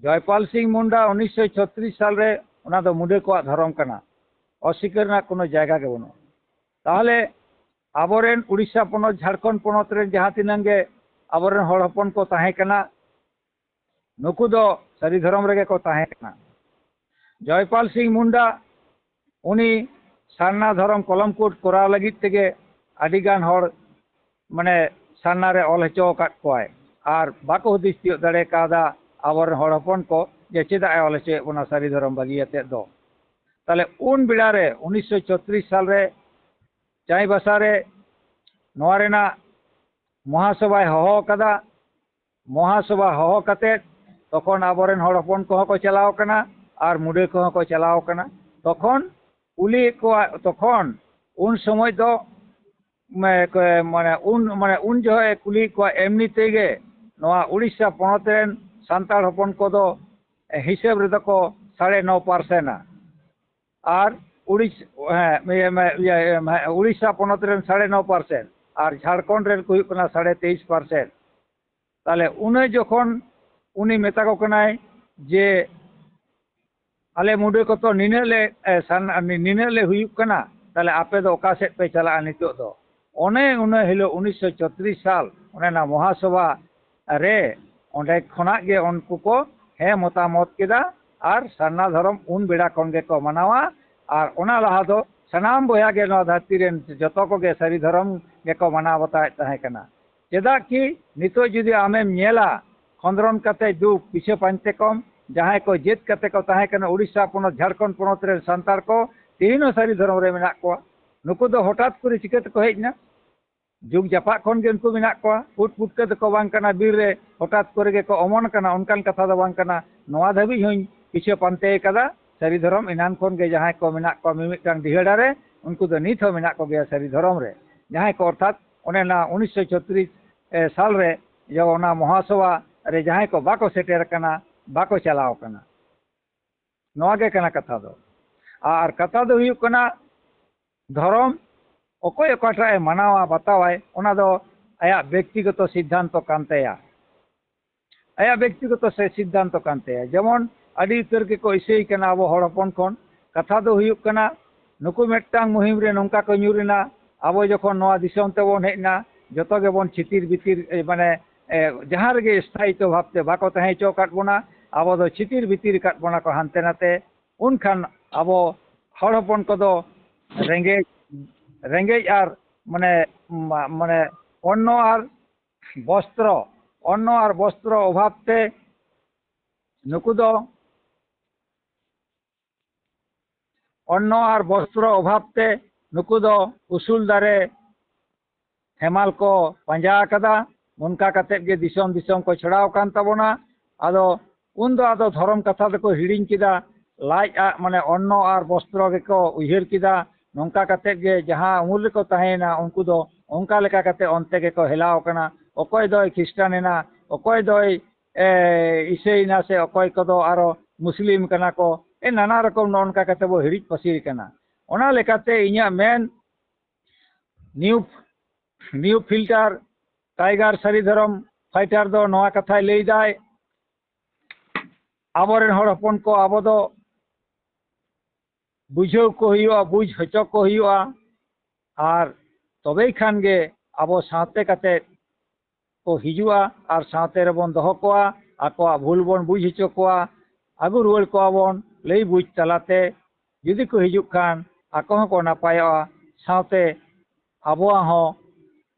ᱡᱚᱭᱯᱟᱞ ᱥᱤᱝ ᱢᱩᱱᱰᱟ ᱩᱱᱤᱥᱥᱚ ᱪᱷᱚᱛᱨᱤᱥ ᱥᱟᱞ ᱨᱮ ᱚᱱᱟ ᱫᱚ ᱢᱩᱰᱟᱹ ᱠᱚᱣᱟᱜ ᱫᱷᱚᱨᱚᱢ ᱠᱟᱱᱟ᱾ ᱚᱥᱤᱠᱟᱹᱨ ᱨᱮᱱᱟᱜ ᱠᱳᱱᱳ ᱡᱟᱭᱜᱟ ᱜᱮ ᱵᱟᱹᱱᱩᱜᱼᱟ᱾ ᱛᱟᱦᱚᱞᱮ ᱟᱵᱚᱨᱮᱱ ᱩᱲᱤᱥᱥᱟ ᱯᱚᱱᱚᱛ, ᱡᱷᱟᱲᱠᱷᱚᱸᱰ ᱯᱚᱱᱚᱛ ᱨᱮᱱ ᱡᱟᱦᱟᱸ ᱛᱤᱱᱟᱹᱜ ᱜᱮ ᱟᱵᱚᱨᱮᱱ ᱦᱚᱲ ᱦᱚᱯᱚᱱ ᱠᱚ ᱛᱟᱦᱮᱸ ᱠᱟᱱᱟ, ᱱᱩᱠᱩ ᱫᱚ ᱥᱟᱹᱨᱤ ᱫᱷᱚᱨᱚᱢ ᱨᱮᱜᱮ ᱠᱚ ᱛᱟᱦᱮᱸ ᱠᱟᱱᱟ᱾ ᱡᱚᱭᱯᱟᱞ ᱥᱤᱝ ᱢᱩᱱᱰᱟ, ᱩᱱᱤ ᱥᱟᱨᱱᱟ ᱫᱷᱚᱨᱚᱢ ᱠᱚᱞᱚᱢ ᱠᱳᱰ ᱠᱚᱨᱟᱣ ᱞᱟᱹᱜᱤᱫ ᱛᱮᱜᱮ ᱟᱹᱰᱤᱜᱟᱱ ᱦᱚᱲ, ᱢᱟᱱᱮ, ᱥᱟᱨᱱᱟ ᱨᱮ ᱚᱞ ᱦᱚᱪᱚ ᱟᱠᱟᱫ ᱠᱚᱣᱟᱭ᱾ ᱟᱨ ᱵᱟᱠᱚ ᱦᱩᱫᱤᱥ ᱛᱤᱭᱳᱜ ᱫᱟᱲᱮ ᱠᱟᱣᱫᱟ ᱟᱵᱚᱨᱮᱱ ᱦᱚᱲ ᱦᱚᱯᱚᱱ ᱠᱚ ᱡᱮ ᱪᱮᱫᱟᱜ ᱮ ᱚᱞ ᱦᱚᱪᱚᱭᱮᱫ ᱵᱚᱱᱟ ᱥᱟᱹᱨᱤ ᱫᱷᱚᱨᱚᱢ ᱵᱟᱹᱜᱤ ᱟᱛᱮᱫ ᱫᱚ᱾ ᱛᱟᱦᱞᱮ ᱩᱱ ᱵᱮᱲᱟ ᱨᱮ ᱩᱱᱤᱥᱥᱚ ᱪᱷᱚᱛᱨᱤᱥ ᱥᱟᱞ ᱨᱮ ᱪᱟᱸᱭᱵᱟᱥᱟ ᱨᱮ ᱱᱚᱣᱟ ᱨᱮᱱᱟᱜ ᱢᱚᱦᱟᱥᱚᱵᱷᱟᱭ ᱦᱚᱦᱚ ᱟᱠᱟᱫᱟ᱾ ᱢᱚᱦᱟᱥᱚᱵᱷᱟ ᱦᱚᱦᱚ ᱠᱟᱛᱮᱫ ᱛᱚᱠᱷᱚᱱ ᱟᱵᱚᱨᱮᱱ ᱦᱚᱲ ᱦᱚᱯᱚᱱ ᱠᱚᱦᱚᱸ ᱠᱚ ᱪᱟᱞᱟᱣ ᱠᱟᱱᱟ ᱟᱨ ᱢᱩᱰᱟᱹ ᱠᱚᱦᱚᱸ ᱠᱚ ᱪᱟᱞᱟᱣ ᱠᱟᱱᱟ᱾ ᱛᱚᱠᱷᱚᱱ ᱠᱩᱞᱤᱭᱮᱫ ᱠᱚᱣᱟ, ᱛᱚᱠᱷᱚᱱ ᱩᱱ ᱥᱚᱢᱚᱭ ᱫᱚ ᱢᱮ-, ᱠᱚ-, ᱢᱟᱱᱮ ᱩᱱ, ᱢᱟᱱᱮ ᱩᱱ ᱡᱚᱦᱚᱜ ᱮ ᱠᱩᱞᱤᱭᱮᱫ ᱠᱚᱣᱟ, ᱮᱢᱱᱤ ᱛᱮᱜᱮ ᱱᱚᱣᱟ ᱩᱲᱤᱥᱥᱟ ᱯᱚᱱᱚᱛ ᱨᱮᱱ ᱥᱟᱱᱛᱟᱲ ᱦᱚᱯᱚᱱ ᱠᱚᱫᱚ ᱦᱤᱥᱟᱹᱵ ᱨᱮᱫᱚ ᱠᱚ ᱥᱟᱲᱮ ᱱᱚ ᱯᱟᱨᱥᱮᱱᱴᱟ᱾ ᱟᱨ ᱩᱲᱤᱥ-, ᱦᱮᱸ, ᱤᱭᱟᱹ, ᱤᱭᱟᱹ, ᱤᱭᱟᱹ, ᱦᱮᱸ, ᱩᱲᱤᱥᱥᱟ ᱯᱚᱱᱚᱛ ᱨᱮᱱ ᱥᱟᱲᱮ ᱱᱚ ᱯᱟᱨᱥᱮᱱᱴ ᱟᱨ ᱡᱷᱟᱲᱠᱷᱚᱸᱰ ᱨᱮᱱ ᱠᱚ ᱦᱩᱭᱩᱜ ᱠᱟᱱᱟ ᱥᱟᱲᱮ ᱛᱮᱭᱤᱥ ᱯᱟᱨᱥᱮᱱᱴ᱾ ᱛᱟᱦᱞᱮ ᱩᱱᱟᱹᱜ ᱡᱚᱠᱷᱚᱱ ᱩᱱᱤ ᱢᱮᱛᱟ ᱠᱚ ᱠᱟᱱᱟᱭ ᱡᱮ, "ᱟᱞᱮ ᱢᱩᱰᱟᱹ ᱠᱚᱛᱚ ᱱᱤᱱᱟᱹᱜ ᱞᱮ, ᱮ, ᱥᱟᱱ-, ᱱᱤᱱᱟᱹᱜ ᱞᱮ ᱦᱩᱭᱩᱜ ᱠᱟᱱᱟ, ᱛᱟᱦᱞᱮ ᱟᱯᱮ ᱫᱚ ᱚᱠᱟ ᱥᱮᱫ ᱯᱮ ᱪᱟᱞᱟᱜᱼᱟ ᱱᱤᱛᱚᱜ ᱫᱚ?" ᱚᱱᱮ ᱩᱱᱟᱹᱜ ᱦᱤᱞᱳᱜ ᱩᱱᱤᱥᱥᱚ ᱪᱷᱚᱛᱨᱤᱥ ᱥᱟᱞ ᱚᱱᱮ ᱚᱱᱟ ᱢᱚᱦᱟᱥᱚᱵᱷᱟ ᱨᱮ ᱚᱸᱰᱮ ᱠᱷᱚᱱᱟᱜ ᱜᱮ ᱩᱱᱠᱩ ᱠᱚ ᱦᱮᱸ ᱢᱚᱛᱟᱢᱚᱛ ᱠᱮᱫᱟ᱾ ᱟᱨ ᱥᱟᱨᱱᱟ ᱫᱷᱚᱨᱚᱢ ᱩᱱ ᱵᱮᱲᱟ ᱠᱷᱚᱱ ᱜᱮᱠᱚ ᱢᱟᱱᱟᱣᱟ᱾ ᱟᱨ ᱚᱱᱟ ᱞᱟᱦᱟ ᱫᱚ ᱥᱟᱱᱟᱢ ᱵᱚᱭᱦᱟ ᱜᱮ ᱱᱚᱣᱟ ᱫᱷᱟᱹᱨᱛᱤ ᱨᱮᱱ ᱡᱚᱛᱚ ᱠᱚᱜᱮ ᱥᱟᱹᱨᱤ ᱫᱷᱚᱨᱚᱢ ᱜᱮᱠᱚ ᱢᱟᱱᱟᱣ ᱵᱟᱛᱟᱣᱮᱫ ᱛᱟᱦᱮᱸ ᱠᱟᱱᱟ᱾ ᱪᱮᱫᱟᱜ ᱠᱤ ᱱᱤᱛᱚᱜ ᱡᱩᱫᱤ ᱟᱢᱮᱢ ᱧᱮᱞᱟ, ᱠᱷᱚᱸᱫᱽᱨᱚᱱ ᱠᱟᱛᱮ ᱫᱩᱠ ᱯᱤᱪᱷᱟᱹ ᱯᱟᱱᱛᱮ ᱠᱚᱢ, ᱡᱟᱦᱟᱸᱭ ᱠᱚ ᱡᱟᱹᱛ ᱠᱟᱛᱮ ᱠᱚ ᱛᱟᱦᱮᱸ ᱠᱟᱱᱟ ᱩᱲᱤᱥᱥᱟ ᱯᱚᱱᱚᱛ, ᱡᱷᱟᱲᱠᱷᱚᱸᱰ ᱯᱚᱱᱚᱛ ᱨᱮᱱ ᱥᱟᱱᱛᱟᱲ ᱠᱚ, ᱛᱮᱦᱮᱧ ᱦᱚᱸ ᱥᱟᱹᱨᱤ ᱫᱷᱚᱨᱚᱢ ᱨᱮ ᱢᱮᱱᱟᱜ ᱠᱚᱣᱟ᱾ ᱱᱩᱠᱩ ᱫᱚ ᱦᱚᱴᱟᱛ ᱠᱚᱨᱮ ᱪᱤᱠᱟᱹ ᱛᱮᱠᱚ ᱦᱮᱡ ᱮᱱᱟ? ᱡᱩᱜᱽ ᱡᱟᱯᱟᱜ ᱠᱷᱚᱱ ᱜᱮ ᱩᱱᱠᱩ ᱢᱮᱱᱟᱜ ᱠᱚᱣᱟ᱾ ᱩᱫ ᱯᱩᱴᱠᱟᱹ ᱫᱚᱠᱚ ᱵᱟᱝ ᱠᱟᱱᱟ, ᱵᱤᱨ ᱨᱮ ᱦᱚᱴᱟᱛ ᱠᱚᱨᱮ ᱜᱮᱠᱚ ᱚᱢᱚᱱ ᱠᱟᱱᱟ, ᱚᱱᱠᱟᱱ ᱠᱟᱛᱷᱟ ᱫᱚ ᱵᱟᱝ ᱠᱟᱱᱟ᱾ ᱱᱚᱣᱟ ᱫᱷᱟᱹᱵᱤᱡ ᱦᱚᱸᱧ ᱯᱤᱪᱷᱟᱹ ᱯᱟᱱᱛᱮ ᱟᱠᱟᱫᱟ, ᱥᱟᱹᱨᱤ ᱫᱷᱚᱨᱚᱢ ᱮᱱᱟᱱ ᱠᱷᱚᱱ ᱜᱮ ᱡᱟᱦᱟᱸᱭ ᱠᱚ ᱢᱮᱱᱟᱜ ᱠᱚᱣᱟ ᱢᱤᱢᱤᱫᱴᱟᱝ ᱰᱤᱦᱟᱹᱲᱟ ᱨᱮ, ᱩᱱᱠᱩ ᱫᱚ ᱱᱤᱛ ᱦᱚᱸ ᱢᱮᱱᱟᱜ ᱠᱚᱜᱮᱭᱟ ᱥᱟᱹᱨᱤ ᱫᱷᱚᱨᱚᱢ ᱨᱮ᱾ ᱡᱟᱦᱟᱸᱭ ᱠᱚ ᱚᱨᱛᱷᱟᱛ ᱚᱱᱮ ᱚᱱᱟ ᱩᱱᱤᱥᱥᱚ ᱪᱷᱚᱛᱨᱤᱥ, ᱮ, ᱥᱟᱞ ᱨᱮ ᱡᱮ ᱚᱱᱟ ᱢᱚᱦᱟᱥᱚᱵᱷᱟ ᱨᱮ ᱡᱟᱦᱟᱸᱭ ᱠᱚ ᱵᱟᱠᱚ ᱥᱮᱴᱮᱨ ᱟᱠᱟᱱᱟ, ᱵᱟᱠᱚ ᱪᱟᱞᱟᱣ ᱟᱠᱟᱱᱟ᱾ ᱱᱚᱣᱟ ᱜᱮ ᱠᱟᱱᱟ ᱠᱟᱛᱷᱟ ᱫᱚ᱾ ᱟᱨ ᱠᱟᱛᱷᱟ ᱫᱚ ᱦᱩᱭᱩᱜ ᱠᱟᱱᱟ, ᱫᱷᱚᱨᱚᱢ ᱚᱠᱚᱭ ᱚᱠᱟᱴᱟᱜ ᱮ ᱢᱟᱱᱟᱣᱟ, ᱵᱟᱛᱟᱣᱟᱭ, ᱚᱱᱟ ᱫᱚ ᱟᱭᱟᱜ ᱵᱮᱠᱛᱤᱜᱚᱛᱚ ᱥᱤᱫᱽᱫᱷᱟᱱᱛᱚ ᱠᱟᱱ ᱛᱟᱭᱟ᱾ ᱟᱭᱟᱜ ᱵᱮᱠᱛᱤᱜᱚᱛᱚ ᱥᱮ ᱥᱤᱫᱽᱫᱷᱟᱱᱛᱚ ᱠᱟᱱ ᱛᱟᱭᱟ᱾ ᱡᱮᱢᱚᱱ ᱟᱹᱰᱤ ᱩᱛᱟᱹᱨ ᱜᱮᱠᱚ ᱤᱥᱟᱹᱭ ᱠᱟᱱᱟ ᱟᱵᱚ ᱦᱚᱲ ᱦᱚᱯᱚᱱ ᱠᱷᱚᱱ᱾ ᱠᱟᱛᱷᱟ ᱫᱚ ᱦᱩᱭᱩᱜ ᱠᱟᱱᱟ, ᱱᱩᱠᱩ ᱢᱤᱫᱴᱟᱝ ᱢᱩᱦᱤᱢ ᱨᱮ ᱱᱚᱝᱠᱟ ᱠᱚ ᱧᱩᱨ ᱮᱱᱟ, ᱟᱵᱚ ᱡᱚᱠᱷᱚᱱ ᱱᱚᱣᱟ ᱫᱤᱥᱚᱢ ᱛᱮᱵᱚᱱ ᱦᱮᱡ ᱮᱱᱟ, ᱡᱚᱛᱚ ᱜᱮᱵᱚᱱ ᱪᱷᱤᱛᱤᱨ ᱵᱤᱛᱤᱨ, ᱮ, ᱢᱟᱱᱮ, ᱮ, ᱡᱟᱦᱟᱸ ᱨᱮᱜᱮ ᱥᱛᱷᱟᱭᱤᱛᱚ ᱵᱷᱟᱵᱽᱛᱮ ᱵᱟᱠᱚ ᱛᱟᱦᱮᱸ ᱦᱚᱪᱚ ᱟᱠᱟᱫ ᱵᱚᱱᱟ, ᱟᱵᱚ ᱫᱚ ᱪᱷᱤᱛᱤᱨ ᱵᱤᱛᱤᱨ ᱟᱠᱟᱫ ᱵᱚᱱᱟ ᱠᱚ ᱦᱟᱱᱛᱮ ᱱᱟᱛᱮ᱾ ᱩᱱᱠᱷᱟᱱ ᱟᱵᱚ ᱦᱚᱲ ᱦᱚᱯᱚᱱ ᱠᱚᱫᱚ ᱨᱮᱸᱜᱮᱡ, ᱨᱮᱸᱜᱮᱡ ᱟᱨ ᱢᱟᱱᱮ, ᱢᱟ-, ᱢᱟᱱᱮ ᱚᱱᱱᱚ ᱟᱨ ᱵᱚᱥᱛᱨᱚ, ᱚᱱᱱᱚ ᱟᱨ ᱵᱚᱥᱛᱨᱚ ᱚᱵᱷᱟᱵ ᱛᱮ ᱱᱩᱠᱩ ᱫᱚ, ᱚᱱᱱᱚ ᱟᱨ ᱵᱚᱥᱛᱨᱚ ᱚᱵᱷᱟᱵ ᱛᱮ ᱱᱩᱠᱩ ᱫᱚ ᱩᱥᱩᱞ ᱫᱟᱨᱮ ᱦᱮᱢᱟᱞ ᱠᱚ ᱯᱟᱸᱡᱟ ᱟᱠᱟᱫᱟ᱾ ᱚᱱᱠᱟ ᱠᱟᱛᱮᱫ ᱜᱮ ᱫᱤᱥᱚᱢ ᱫᱤᱥᱚᱢ ᱠᱚ ᱪᱷᱚᱲᱟᱣ ᱟᱠᱟᱱ ᱛᱟᱵᱚᱱᱟ᱾ ᱟᱫᱚ ᱩᱱᱫᱚ ᱟᱫᱚ ᱫᱷᱚᱨᱚᱢ ᱠᱟᱛᱷᱟ ᱫᱚᱠᱚ ᱦᱤᱲᱤᱧ ᱠᱮᱫᱟ, ᱞᱟᱡ ᱟᱜ ᱢᱟᱱᱮ ᱚᱱᱱᱚ ᱟᱨ ᱵᱚᱥᱛᱨᱚ ᱜᱮᱠᱚ ᱩᱭᱦᱟᱹᱨ ᱠᱮᱫᱟ᱾ ᱱᱚᱝᱠᱟ ᱠᱟᱛᱮᱫ ᱜᱮ ᱡᱟᱦᱟᱸ ᱩᱢᱩᱞ ᱨᱮᱠᱚ ᱛᱟᱦᱮᱸᱭᱮᱱᱟ, ᱩᱱᱠᱩ ᱫᱚ ᱚᱱᱠᱟ ᱞᱮᱠᱟ ᱠᱟᱛᱮᱫ ᱚᱱᱛᱮ ᱜᱮᱠᱚ ᱦᱮᱞᱟᱣ ᱟᱠᱟᱱᱟ᱾ ᱚᱠᱚᱭ ᱫᱚᱭ ᱠᱷᱨᱤᱥᱴᱟᱱ ᱮᱱᱟ, ᱚᱠᱚᱭ ᱫᱚᱭ, ᱮ, ᱤᱥᱟᱹᱭᱮᱱᱟ, ᱥᱮ ᱚᱠᱚᱭ ᱠᱚᱫᱚ ᱟᱨᱚ ᱢᱩᱥᱞᱤᱢ ᱠᱟᱱᱟ ᱠᱚ᱾ ᱮ, ᱱᱟᱱᱟ ᱨᱚᱠᱚᱢ ᱱᱚᱜᱼᱚ ᱱᱚᱝᱠᱟ ᱠᱟᱛᱮᱫ ᱵᱚ ᱦᱤᱲᱤᱡ ᱯᱟᱹᱥᱤᱨ ᱠᱟᱱᱟ᱾ ᱚᱱᱟ ᱞᱮᱠᱟᱛᱮ ᱤᱧᱟᱹᱜ ᱢᱮᱱ, New, new filter tiger Sari Dharam fighter ᱫᱚ ᱱᱚᱣᱟ ᱠᱟᱛᱷᱟᱭ ᱞᱟᱹᱭ ᱫᱟᱭ, ᱟᱵᱚᱨᱮᱱ ᱦᱚᱲ ᱦᱚᱯᱚᱱ ᱠᱚ ᱟᱵᱚ ᱫᱚ ᱵᱩᱡᱷᱟᱹᱣ ᱠᱚ ᱦᱩᱭᱩᱜᱼᱟ, ᱵᱩᱡᱽ ᱦᱚᱪᱚ ᱠᱚ ᱦᱩᱭᱩᱜᱼᱟ᱾ ᱟᱨ ᱛᱚᱵᱮ ᱠᱷᱟᱱ ᱜᱮ ᱟᱵᱚ ᱥᱟᱶᱛᱮ ᱠᱟᱛᱮ ᱠᱚ ᱦᱤᱡᱩᱜᱼᱟ ᱟᱨ ᱥᱟᱶᱛᱮ ᱨᱮᱵᱚᱱ ᱫᱚᱦᱚ ᱠᱚᱣᱟ, ᱟᱠᱚᱣᱟᱜ ᱵᱷᱩᱞ ᱵᱚᱱ ᱵᱩᱡᱽ ᱦᱚᱪᱚ ᱠᱚᱣᱟ᱾ ᱟᱹᱜᱩ ᱨᱩᱣᱟᱹᱲ ᱠᱚᱣᱟ ᱵᱚᱱ ᱞᱟᱹᱭ ᱵᱩᱡᱽ ᱛᱟᱞᱟᱛᱮ᱾ ᱡᱩᱫᱤ ᱠᱚ ᱦᱤᱡᱩᱜ ᱠᱷᱟᱱ ᱟᱠᱚ ᱦᱚᱸᱠᱚ ᱱᱟᱯᱟᱭᱚᱜᱼᱟ, ᱥᱟᱶᱛᱮ ᱟᱵᱚᱣᱟᱜ ᱦᱚᱸ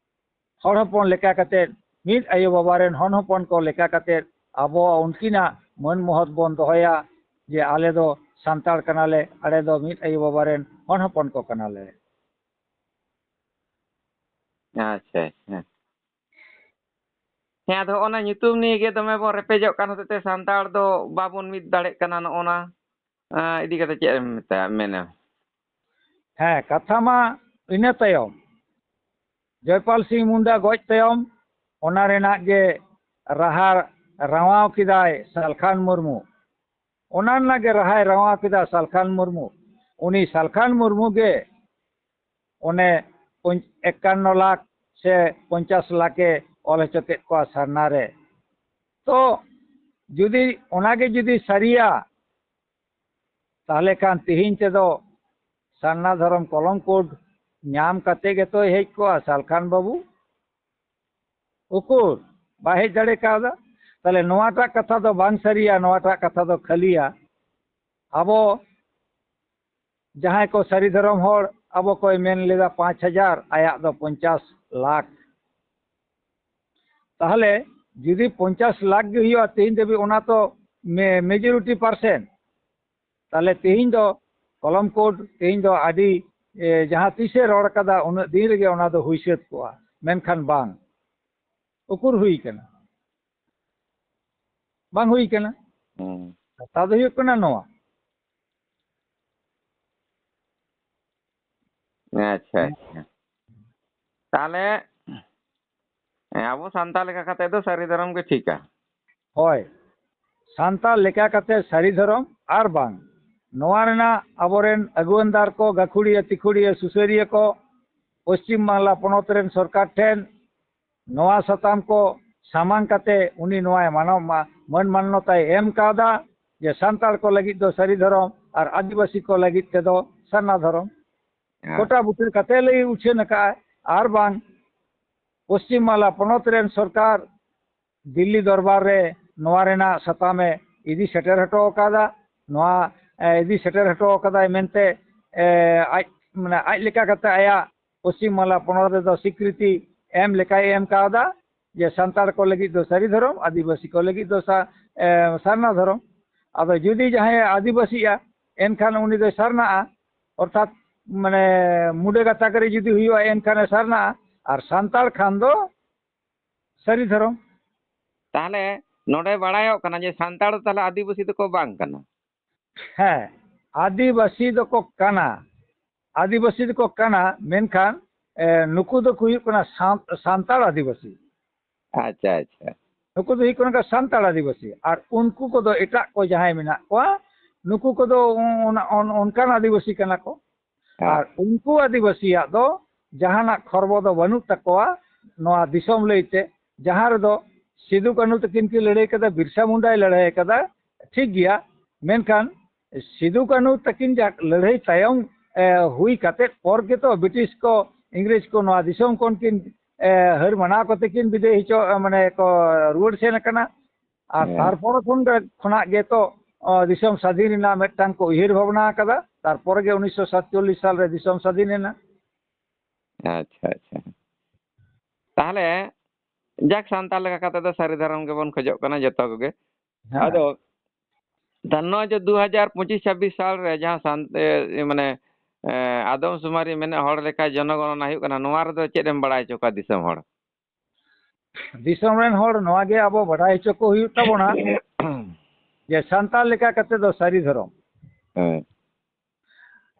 ᱦᱚᱲ ᱦᱚᱯᱚᱱ ᱞᱮᱠᱟ ᱠᱟᱛᱮᱫ, ᱢᱤᱫ ᱟᱭᱳ ᱵᱟᱵᱟ ᱨᱮᱱ ᱦᱚᱱ ᱦᱚᱯᱚᱱ ᱠᱚ ᱞᱮᱠᱟ ᱠᱟᱛᱮᱫ ᱟᱵᱚ ᱩᱱᱠᱤᱱᱟᱜ ᱢᱟᱹᱱ ᱢᱚᱦᱚᱛ ᱵᱚᱱ ᱫᱚᱦᱚᱭᱟ ᱡᱮ ᱟᱞᱮ ᱫᱚ ᱥᱟᱱᱛᱟᱲ ᱠᱟᱱᱟᱞᱮ, ᱟᱞᱮ ᱫᱚ ᱢᱤᱫ ᱟᱭᱳ ᱵᱟᱵᱟ ᱨᱮᱱ ᱦᱚᱱ ᱦᱚᱯᱚᱱ ᱠᱚ ᱠᱟᱱᱟᱞᱮ᱾ ᱟᱪᱪᱷᱟ, ᱟᱪᱪᱷᱟ᱾ ᱦᱮᱸ, ᱟᱫᱚ ᱚᱱᱟ ᱧᱩᱛᱩᱢ ᱱᱤᱭᱮ ᱜᱮ ᱫᱚᱢᱮ ᱵᱚᱱ ᱨᱮᱯᱮᱡᱚᱜ ᱠᱟᱱ ᱦᱚᱛᱮᱡ ᱛᱮ ᱥᱟᱱᱛᱟᱲ ᱫᱚ ᱵᱟᱵᱚᱱ ᱢᱤᱫ ᱫᱟᱲᱮᱜ ᱠᱟᱱᱟ᱾ ᱱᱚᱜᱼᱚ ᱱᱟ, ᱟᱸ, ᱤᱫᱤ ᱠᱟᱛᱮ ᱪᱮᱫ ᱮᱢ ᱢᱮᱛᱟᱭᱟ, ᱢᱮᱱᱟ? ᱦᱮᱸ, ᱠᱟᱛᱷᱟ ᱢᱟ ᱤᱱᱟᱹ ᱛᱟᱭᱚᱢ, ᱡᱚᱭᱯᱟᱞ ᱥᱤᱝ ᱢᱩᱱᱰᱟ ᱜᱚᱡ ᱛᱟᱭᱚᱢ, ᱚᱱᱟ ᱨᱮᱱᱟᱜ ᱜᱮ ᱨᱟᱦᱟ ᱨᱟᱣᱟᱣ ᱠᱮᱫᱟᱭ ᱥᱟᱞᱠᱷᱟᱱ ᱢᱩᱨᱢᱩ᱾ ᱚᱱᱟ ᱨᱮᱱᱟᱜ ᱜᱮ ᱨᱟᱦᱟᱭ ᱨᱟᱣᱟᱣ ᱠᱮᱫᱟ ᱥᱟᱞᱠᱷᱟᱱ ᱢᱩᱨᱢᱩ᱾ ᱩᱱᱤ ᱥᱟᱞᱠᱷᱟᱱ ᱢᱩᱨᱢᱩ ᱜᱮ ᱚᱱᱮ ᱯᱚᱧ-, ᱮᱠᱟᱱᱱᱚ ᱞᱟᱠᱷ ᱥᱮ ᱯᱚᱧᱪᱟᱥ ᱞᱟᱠᱷ ᱮ ᱚᱞ ᱦᱚᱪᱚ ᱠᱮᱫ ᱠᱚᱣᱟ ᱥᱟᱨᱱᱟ ᱨᱮ᱾ ᱛᱚ ᱡᱩᱫᱤ ᱚᱱᱟᱜᱮ ᱡᱩᱫᱤ ᱥᱟᱹᱨᱤᱭᱟ, ᱛᱟᱦᱚᱞᱮ ᱠᱷᱟᱱ ᱛᱮᱦᱮᱧ ᱛᱮᱫᱚ ᱥᱟᱨᱱᱟ ᱫᱷᱚᱨᱚᱢ ᱠᱚᱞᱚᱢ ᱠᱳᱰ ᱧᱟᱢ ᱠᱟᱛᱮ ᱜᱮᱛᱚᱭ ᱦᱮᱡ ᱠᱚᱜᱼᱟ ᱥᱟᱞᱠᱷᱟᱱ ᱵᱟᱹᱵᱩ᱾ ᱩᱠᱩᱨ, ᱵᱟᱭ ᱦᱮᱡ ᱫᱟᱲᱮ ᱠᱟᱣᱫᱟ᱾ ᱛᱟᱦᱚᱞᱮ ᱱᱚᱣᱟᱴᱟᱜ ᱠᱟᱛᱷᱟ ᱫᱚ ᱵᱟᱝ ᱥᱟᱹᱨᱤᱭᱟ, ᱱᱚᱣᱟᱴᱟᱜ ᱠᱟᱛᱷᱟ ᱫᱚ ᱠᱷᱟᱹᱞᱤᱭᱟ᱾ ᱟᱵᱚ ᱡᱟᱦᱟᱸᱭ ᱠᱚ ᱥᱟᱹᱨᱤ ᱫᱷᱚᱨᱚᱢ ᱦᱚᱲ, ᱟᱵᱚ ᱠᱚᱭ ᱢᱮᱱ ᱞᱮᱫᱟ ᱯᱟᱸᱪ ᱦᱟᱡᱟᱨ, ᱟᱭᱟᱜ ᱫᱚ ᱯᱚᱧᱪᱟᱥ ᱞᱟᱠᱷ᱾ ᱛᱟᱦᱚᱞᱮ ᱡᱩᱫᱤ ᱯᱚᱧᱪᱟᱥ ᱞᱟᱠᱷ ᱜᱮ ᱦᱩᱭᱩᱜᱼᱟ, ᱛᱮᱦᱮᱧ ᱫᱷᱟᱹᱵᱤᱡ ᱚᱱᱟ ᱛᱚ ᱢᱮ-, ᱢᱮᱡᱚᱨᱤᱴᱤ ᱯᱟᱨᱥᱮᱱᱴ᱾ ᱛᱟᱦᱚᱞᱮ ᱛᱮᱦᱮᱧ ᱫᱚ ᱠᱚᱞᱚᱢ ᱠᱳᱰ, ᱛᱮᱦᱮᱧ ᱫᱚ ᱟᱹᱰᱤ, ᱮ, ᱡᱟᱦᱟᱸ ᱛᱤᱥᱮ ᱨᱚᱲ ᱠᱟᱫᱟ, ᱩᱱᱟᱹᱜ ᱫᱤᱱ ᱨᱮᱜᱮ ᱚᱱᱟ ᱫᱚ ᱦᱩᱭ ᱥᱟᱹᱛ ᱠᱚᱜᱼᱟ, ᱢᱮᱱᱠᱷᱟᱱ ᱵᱟᱝ᱾ ᱩᱠᱩᱨ ᱦᱩᱭ ᱠᱟᱱᱟ? ᱵᱟᱝ ᱦᱩᱭ ᱠᱟᱱᱟ᱾ ᱦᱩᱸ᱾ ᱠᱟᱛᱷᱟ ᱫᱚ ᱦᱩᱭᱩᱜ ᱠᱟᱱᱟ ᱱᱚᱣᱟ᱾ ᱟᱪᱪᱷᱟ, ᱟᱪᱪᱷᱟ᱾ ᱛᱟᱦᱚᱞᱮ, ᱦᱮᱸ, ᱟᱵᱚ ᱥᱟᱱᱛᱟᱲ ᱞᱮᱠᱟ ᱠᱟᱛᱮ ᱫᱚ ᱥᱟᱹᱨᱤ ᱫᱷᱚᱨᱚᱢ ᱜᱮ ᱴᱷᱤᱠᱟ᱾ ᱦᱳᱭ, ᱥᱟᱱᱛᱟᱲ ᱞᱮᱠᱟ ᱠᱟᱛᱮ ᱥᱟᱹᱨᱤ ᱫᱷᱚᱨᱚᱢ᱾ ᱟᱨ ᱵᱟᱝ, ᱱᱚᱣᱟ ᱨᱮᱱᱟᱜ ᱟᱵᱚᱨᱮᱱ ᱟᱹᱜᱩᱣᱟᱹᱱᱫᱟᱨ ᱠᱚ, ᱜᱟᱹᱠᱷᱩᱲᱤᱭᱟᱹ ᱛᱤᱠᱷᱩᱲᱤᱭᱟᱹ ᱥᱩᱥᱟᱹᱨᱤᱭᱟᱹ ᱠᱚ ᱯᱚᱥᱪᱤᱢ ᱵᱟᱝᱞᱟ ᱯᱚᱱᱚᱛ ᱨᱮᱱ ᱥᱚᱨᱠᱟᱨ ᱴᱷᱮᱱ ᱱᱚᱣᱟ ᱥᱟᱛᱟᱢ ᱠᱚ ᱥᱟᱢᱟᱝ ᱠᱟᱛᱮ ᱩᱱᱤ ᱱᱚᱣᱟᱭ ᱢᱟᱱᱟᱣ ᱢᱟ-, ᱢᱟᱹᱱ ᱢᱟᱱᱱᱚᱛᱟᱭ ᱮᱢ ᱠᱟᱣᱫᱟ ᱡᱮ ᱥᱟᱱᱛᱟᱲ ᱠᱚ ᱞᱟᱹᱜᱤᱫ ᱫᱚ ᱥᱟᱹᱨᱤ ᱫᱷᱚᱨᱚᱢ ᱟᱨ ᱟᱹᱫᱤᱵᱟᱹᱥᱤ ᱠᱚ ᱞᱟᱹᱜᱤᱫ ᱛᱮᱫᱚ ᱥᱟᱨᱱᱟ ᱫᱷᱚᱨᱚᱢ᱾ ᱦᱮᱸ᱾ ᱜᱚᱴᱟ ᱵᱩᱴᱟᱹ ᱠᱟᱛᱮ ᱞᱟᱹᱭ ᱩᱪᱷᱟᱹᱱ ᱟᱠᱟᱫᱼᱟᱭ᱾ ᱟᱨ ᱵᱟᱝ, ᱯᱚᱥᱪᱤᱢ ᱵᱟᱝᱞᱟ ᱯᱚᱱᱚᱛ ᱨᱮᱱ ᱥᱚᱨᱠᱟᱨ ᱫᱤᱞᱞᱤ ᱫᱚᱨᱵᱟᱨ ᱨᱮ ᱱᱚᱣᱟ ᱨᱮᱱᱟᱜ ᱥᱟᱛᱟᱢᱮ ᱤᱫᱤ ᱥᱮᱴᱮᱨ ᱦᱚᱴᱚ ᱟᱠᱟᱫᱟ᱾ ᱱᱚᱣᱟ, ᱮ, ᱤᱫᱤ ᱥᱮᱴᱮᱨ ᱦᱚᱴᱚ ᱟᱠᱟᱫᱟᱭ ᱢᱮᱱᱛᱮ, ᱮ, ᱟᱡ, ᱢᱟᱱᱮ, ᱟᱡ ᱞᱮᱠᱟ ᱠᱟᱛᱮ ᱟᱭᱟᱜ ᱯᱚᱥᱪᱤᱢ ᱵᱟᱝᱞᱟ ᱯᱚᱱᱚᱛ ᱨᱮᱫᱚ ᱥᱤᱠᱨᱤᱛᱤ ᱮᱢ ᱞᱮᱠᱟᱭ ᱮᱢ ᱠᱟᱣᱫᱟ ᱡᱮ ᱥᱟᱱᱛᱟᱲ ᱠᱚ ᱞᱟᱹᱜᱤᱫ ᱫᱚ ᱥᱟᱹᱨᱤ ᱫᱷᱚᱨᱚᱢ, ᱟᱹᱫᱤᱵᱟᱹᱥᱤ ᱠᱚ ᱞᱟᱹᱜᱤᱫ ᱫᱚ ᱥᱟ-, ᱮ, ᱥᱟᱨᱱᱟ ᱫᱷᱚᱨᱚᱢ᱾ ᱟᱫᱚ ᱡᱩᱫᱤ ᱡᱟᱦᱟᱸᱭᱮ ᱟᱹᱫᱤᱵᱟᱹᱥᱤᱜᱼᱟ, ᱮᱱᱠᱷᱟᱱ ᱩᱱᱤ ᱫᱚᱭ ᱥᱟᱨᱱᱟᱜᱼᱟ᱾ ᱚᱨᱛᱷᱟᱛ, ᱢᱟᱱᱮ, ᱢᱩᱰᱟᱹ ᱜᱟᱛᱟᱠ ᱨᱮ ᱡᱩᱫᱤ ᱦᱩᱭᱩᱜᱼᱟ, ᱮᱱᱠᱷᱟᱱᱮ ᱥᱟᱨᱱᱟᱜᱼᱟ᱾ ᱟᱨ ᱥᱟᱱᱛᱟᱲ ᱠᱷᱟᱱ ᱫᱚ ᱥᱟᱹᱨᱤ ᱫᱷᱚᱨᱚᱢ᱾ ᱛᱟᱦᱚᱞᱮ ᱱᱚᱰᱮ ᱵᱟᱲᱟᱭᱚᱜ ᱠᱟᱱᱟ ᱡᱮ ᱥᱟᱱᱛᱟᱲ ᱫᱚ ᱛᱟᱦᱚᱞᱮ ᱟᱹᱫᱤᱵᱟᱹᱥᱤ ᱫᱚᱠᱚ ᱵᱟᱝ ᱠᱟᱱᱟ᱾ ᱦᱮᱸ, ᱟᱹᱫᱤᱵᱟᱹᱥᱤ ᱫᱚᱠᱚ ᱠᱟᱱᱟ, ᱟᱹᱫᱤᱵᱟᱹᱥᱤ ᱫᱚᱠᱚ ᱠᱟᱱᱟ, ᱢᱮᱱᱠᱷᱟᱱ, ᱮ, ᱱᱩᱠᱩ ᱫᱚᱠᱚ ᱦᱩᱭᱩᱜ ᱠᱟᱱᱟ ᱥᱟᱱ-, ᱥᱟᱱᱛᱟᱲ ᱟᱹᱫᱤᱵᱟᱹᱥᱤ᱾ ᱟᱪᱪᱷᱟ, ᱟᱪᱪᱷᱟ᱾ ᱱᱩᱠᱩ ᱫᱚ ᱦᱩᱭᱩᱜ ᱠᱟᱱᱟ ᱥᱟᱱᱛᱟᱲ ᱟᱹᱫᱤᱵᱟᱹᱥᱤ᱾ ᱟᱨ ᱩᱱᱠᱩ ᱠᱚᱫᱚ ᱮᱴᱟᱜ ᱠᱚ ᱡᱟᱦᱟᱸᱭ ᱢᱮᱱᱟᱜ ᱠᱚᱣᱟ, ᱱᱩᱠᱩ ᱠᱚᱫᱚ ᱚᱱ-, ᱚᱱ-, ᱚᱱᱠᱟᱱ ᱟᱹᱫᱤᱵᱟᱹᱥᱤ ᱠᱟᱱᱟ ᱠᱚ᱾ ᱦᱮᱸ᱾ ᱟᱨ ᱩᱱᱠᱩ ᱟᱹᱫᱤᱵᱟᱹᱥᱤᱭᱟᱜ ᱫᱚ ᱡᱟᱦᱟᱱᱟᱜ ᱠᱷᱚᱨᱵᱚ ᱫᱚ ᱵᱟᱹᱱᱩᱜ ᱛᱟᱠᱚᱣᱟ ᱱᱚᱣᱟ ᱫᱤᱥᱚᱢ ᱞᱟᱹᱭᱛᱮ, ᱡᱟᱦᱟᱸ ᱨᱮᱫᱚ ᱥᱤᱫᱩ ᱠᱟᱹᱱᱦᱩ ᱛᱟᱹᱠᱤᱱ ᱠᱤᱱ ᱞᱟᱹᱲᱦᱟᱹᱭ ᱠᱟᱫᱟ, ᱵᱤᱨᱥᱟ ᱢᱩᱱᱰᱟᱭ ᱞᱟᱹᱲᱦᱟᱹᱭ ᱠᱟᱫᱟ, ᱴᱷᱤᱠ ᱜᱮᱭᱟ᱾ ᱢᱮᱱᱠᱷᱟᱱ ᱥᱤᱫᱩ ᱠᱟᱹᱱᱦᱩ ᱛᱟᱹᱠᱤᱱ ᱡᱟ ᱞᱟᱹᱲᱦᱟᱹᱭ ᱛᱟᱭᱚᱢ, ᱮ, ᱦᱩᱭ ᱠᱟᱛᱮᱫ ᱯᱚᱨ ᱜᱮᱛᱚ ᱵᱨᱤᱴᱤᱥ ᱠᱚ, ᱤᱝᱨᱮᱡᱽ ᱠᱚ ᱱᱚᱣᱟ ᱫᱤᱥᱚᱢ ᱠᱷᱚᱱ ᱠᱤᱱ, ᱮ, ᱦᱟᱹᱨ ᱢᱟᱱᱟᱣ ᱠᱟᱛᱮ ᱠᱤᱱ ᱵᱤᱫᱟᱹᱭ ᱦᱚᱪᱚ, ᱮ, ᱢᱟᱱᱮ ᱠᱚ ᱨᱩᱣᱟᱹᱲ ᱥᱮᱱ ᱟᱠᱟᱱᱟ᱾ ᱟᱨ ᱦᱮᱸ᱾ ᱛᱟᱨᱯᱚᱨ ᱠᱷᱚᱱ ᱜᱮ, ᱠᱷᱚᱱᱟᱜ ᱜᱮᱛᱚ, ᱚ, ᱫᱤᱥᱚᱢ ᱥᱟᱫᱷᱤᱱ ᱨᱮᱱᱟᱜ ᱢᱤᱫᱴᱟᱝ ᱠᱚ ᱩᱭᱦᱟᱹᱨ ᱵᱷᱟᱵᱽᱱᱟ ᱟᱠᱟᱫᱟ᱾ ᱛᱟᱨᱯᱚᱨᱮ ᱜᱮ ᱩᱱᱤᱥᱥᱚ ᱥᱟᱛᱪᱚᱞᱞᱤᱥ ᱥᱟᱞ ᱨᱮ ᱫᱤᱥᱚᱢ ᱥᱟᱫᱷᱤᱱ ᱮᱱᱟ᱾ ᱟᱪᱪᱷᱟ, ᱟᱪᱪᱷᱟ᱾ ᱛᱟᱦᱞᱮ ᱡᱟᱠ, ᱥᱟᱱᱛᱟᱲ ᱞᱮᱠᱟ ᱠᱟᱛᱮ ᱫᱚ ᱥᱟᱹᱨᱤ ᱫᱷᱚᱨᱚᱢ ᱜᱮᱵᱚᱱ ᱠᱷᱚᱡᱚᱜ ᱠᱟᱱᱟ ᱡᱚᱛᱚ ᱠᱚᱜᱮ᱾ ᱦᱮᱸ᱾ ᱟᱫᱚ ᱛᱟᱦᱞᱮ ᱱᱚᱜᱼᱚᱭ ᱡᱮ ᱫᱩ ᱦᱟᱡᱟᱨ ᱯᱚᱸᱪᱤᱥ ᱪᱷᱟᱵᱵᱤᱥ ᱥᱟᱞ ᱨᱮ ᱡᱟᱦᱟᱸ ᱥᱟᱱ-, ᱮ, ᱢᱟᱱᱮ, ᱮ, ᱟᱫᱚᱢ ᱥᱩᱢᱟᱨᱤ ᱢᱮᱱᱟᱜ ᱦᱚᱲ ᱞᱮᱠᱟ ᱡᱚᱱᱚᱜᱚᱱᱚᱱᱟ ᱦᱩᱭᱩᱜ ᱠᱟᱱᱟ, ᱱᱚᱣᱟ ᱨᱮᱫᱚ ᱪᱮᱫ ᱮᱢ ᱵᱟᱲᱟᱭ ᱦᱚᱪᱚ ᱠᱚᱣᱟ ᱫᱤᱥᱚᱢ ᱦᱚᱲ? ᱫᱤᱥᱚᱢ ᱨᱮᱱ ᱦᱚᱲ ᱱᱚᱣᱟ ᱜᱮ ᱟᱵᱚ ᱵᱟᱰᱟᱭ ᱦᱚᱪᱚ ᱠᱚ ᱦᱩᱭᱩᱜ ᱛᱟᱵᱚᱱᱟ ᱡᱮ ᱥᱟᱱᱛᱟᱲ ᱞᱮᱠᱟ ᱠᱟᱛᱮ ᱫᱚ ᱥᱟᱹᱨᱤ ᱫᱷᱚᱨᱚᱢ᱾ ᱦᱮᱸ᱾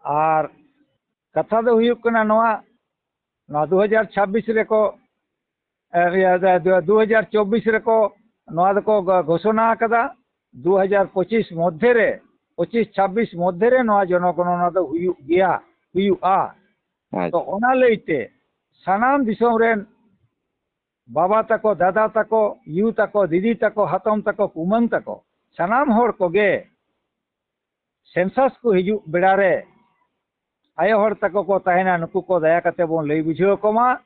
ᱟᱨ ᱠᱟᱛᱷᱟ ᱫᱚ ᱦᱩᱭᱩᱜ ᱠᱟᱱᱟ ᱱᱚᱣᱟ, ᱱᱚᱣᱟ ᱫᱩ ᱦᱟᱡᱟᱨ ᱪᱷᱟᱵᱵᱤᱥ ᱨᱮᱠᱚ, ᱮ, ᱤᱭᱟᱹ, ᱫᱩ ᱦᱟᱡᱟᱨ ᱪᱚᱵᱵᱤᱥ ᱨᱮᱠᱚ ᱱᱚᱣᱟ ᱫᱚᱠᱚ ᱜ-, ᱜᱷᱳᱥᱚᱱᱟ ᱟᱠᱟᱫᱟ᱾ ᱫᱩ ᱦᱟᱡᱟᱨ ᱯᱚᱸᱪᱤᱥ ᱢᱚᱫᱽᱫᱷᱮ ᱨᱮ, ᱯᱚᱸᱪᱤᱥ ᱪᱷᱟᱵᱵᱤᱥ ᱢᱚᱫᱽᱫᱷᱮ ᱨᱮ ᱱᱚᱣᱟ ᱡᱚᱱᱚᱜᱚᱱᱚᱱᱟ ᱫᱚ ᱦᱩᱭᱩᱜ ᱜᱮᱭᱟ, ᱦᱩᱭᱩᱜᱼᱟ᱾ ᱟᱪᱪᱷᱟ᱾ ᱛᱚ ᱚᱱᱟ ᱞᱟᱹᱭᱛᱮ ᱥᱟᱱᱟᱢ ᱫᱤᱥᱚᱢ ᱨᱮᱱ ᱵᱟᱵᱟ ᱛᱟᱠᱚ, ᱫᱟᱫᱟ ᱛᱟᱠᱚ, ᱭᱩ ᱛᱟᱠᱚ, ᱫᱤᱫᱤ ᱛᱟᱠᱚ, ᱦᱟᱛᱚᱢ ᱛᱟᱠᱚ, ᱠᱩᱢᱟᱹᱝ ᱛᱟᱠᱚ, ᱥᱟᱱᱟᱢ ᱦᱚᱲ ᱠᱚᱜᱮ ᱥᱮᱱᱥᱟᱥ ᱠᱚ ᱦᱤᱡᱩᱜ ᱵᱮᱲᱟ ᱨᱮ ᱟᱭᱳ ᱦᱚᱲ ᱛᱟᱠᱚ ᱠᱚ ᱛᱟᱦᱮᱱᱟ, ᱱᱩᱠᱩ ᱠᱚ ᱫᱟᱭᱟ ᱠᱟᱛᱮ ᱵᱚᱱ ᱞᱟᱹᱭ ᱵᱩᱡᱷᱟᱹᱣ ᱟᱠᱚ ᱢᱟ᱾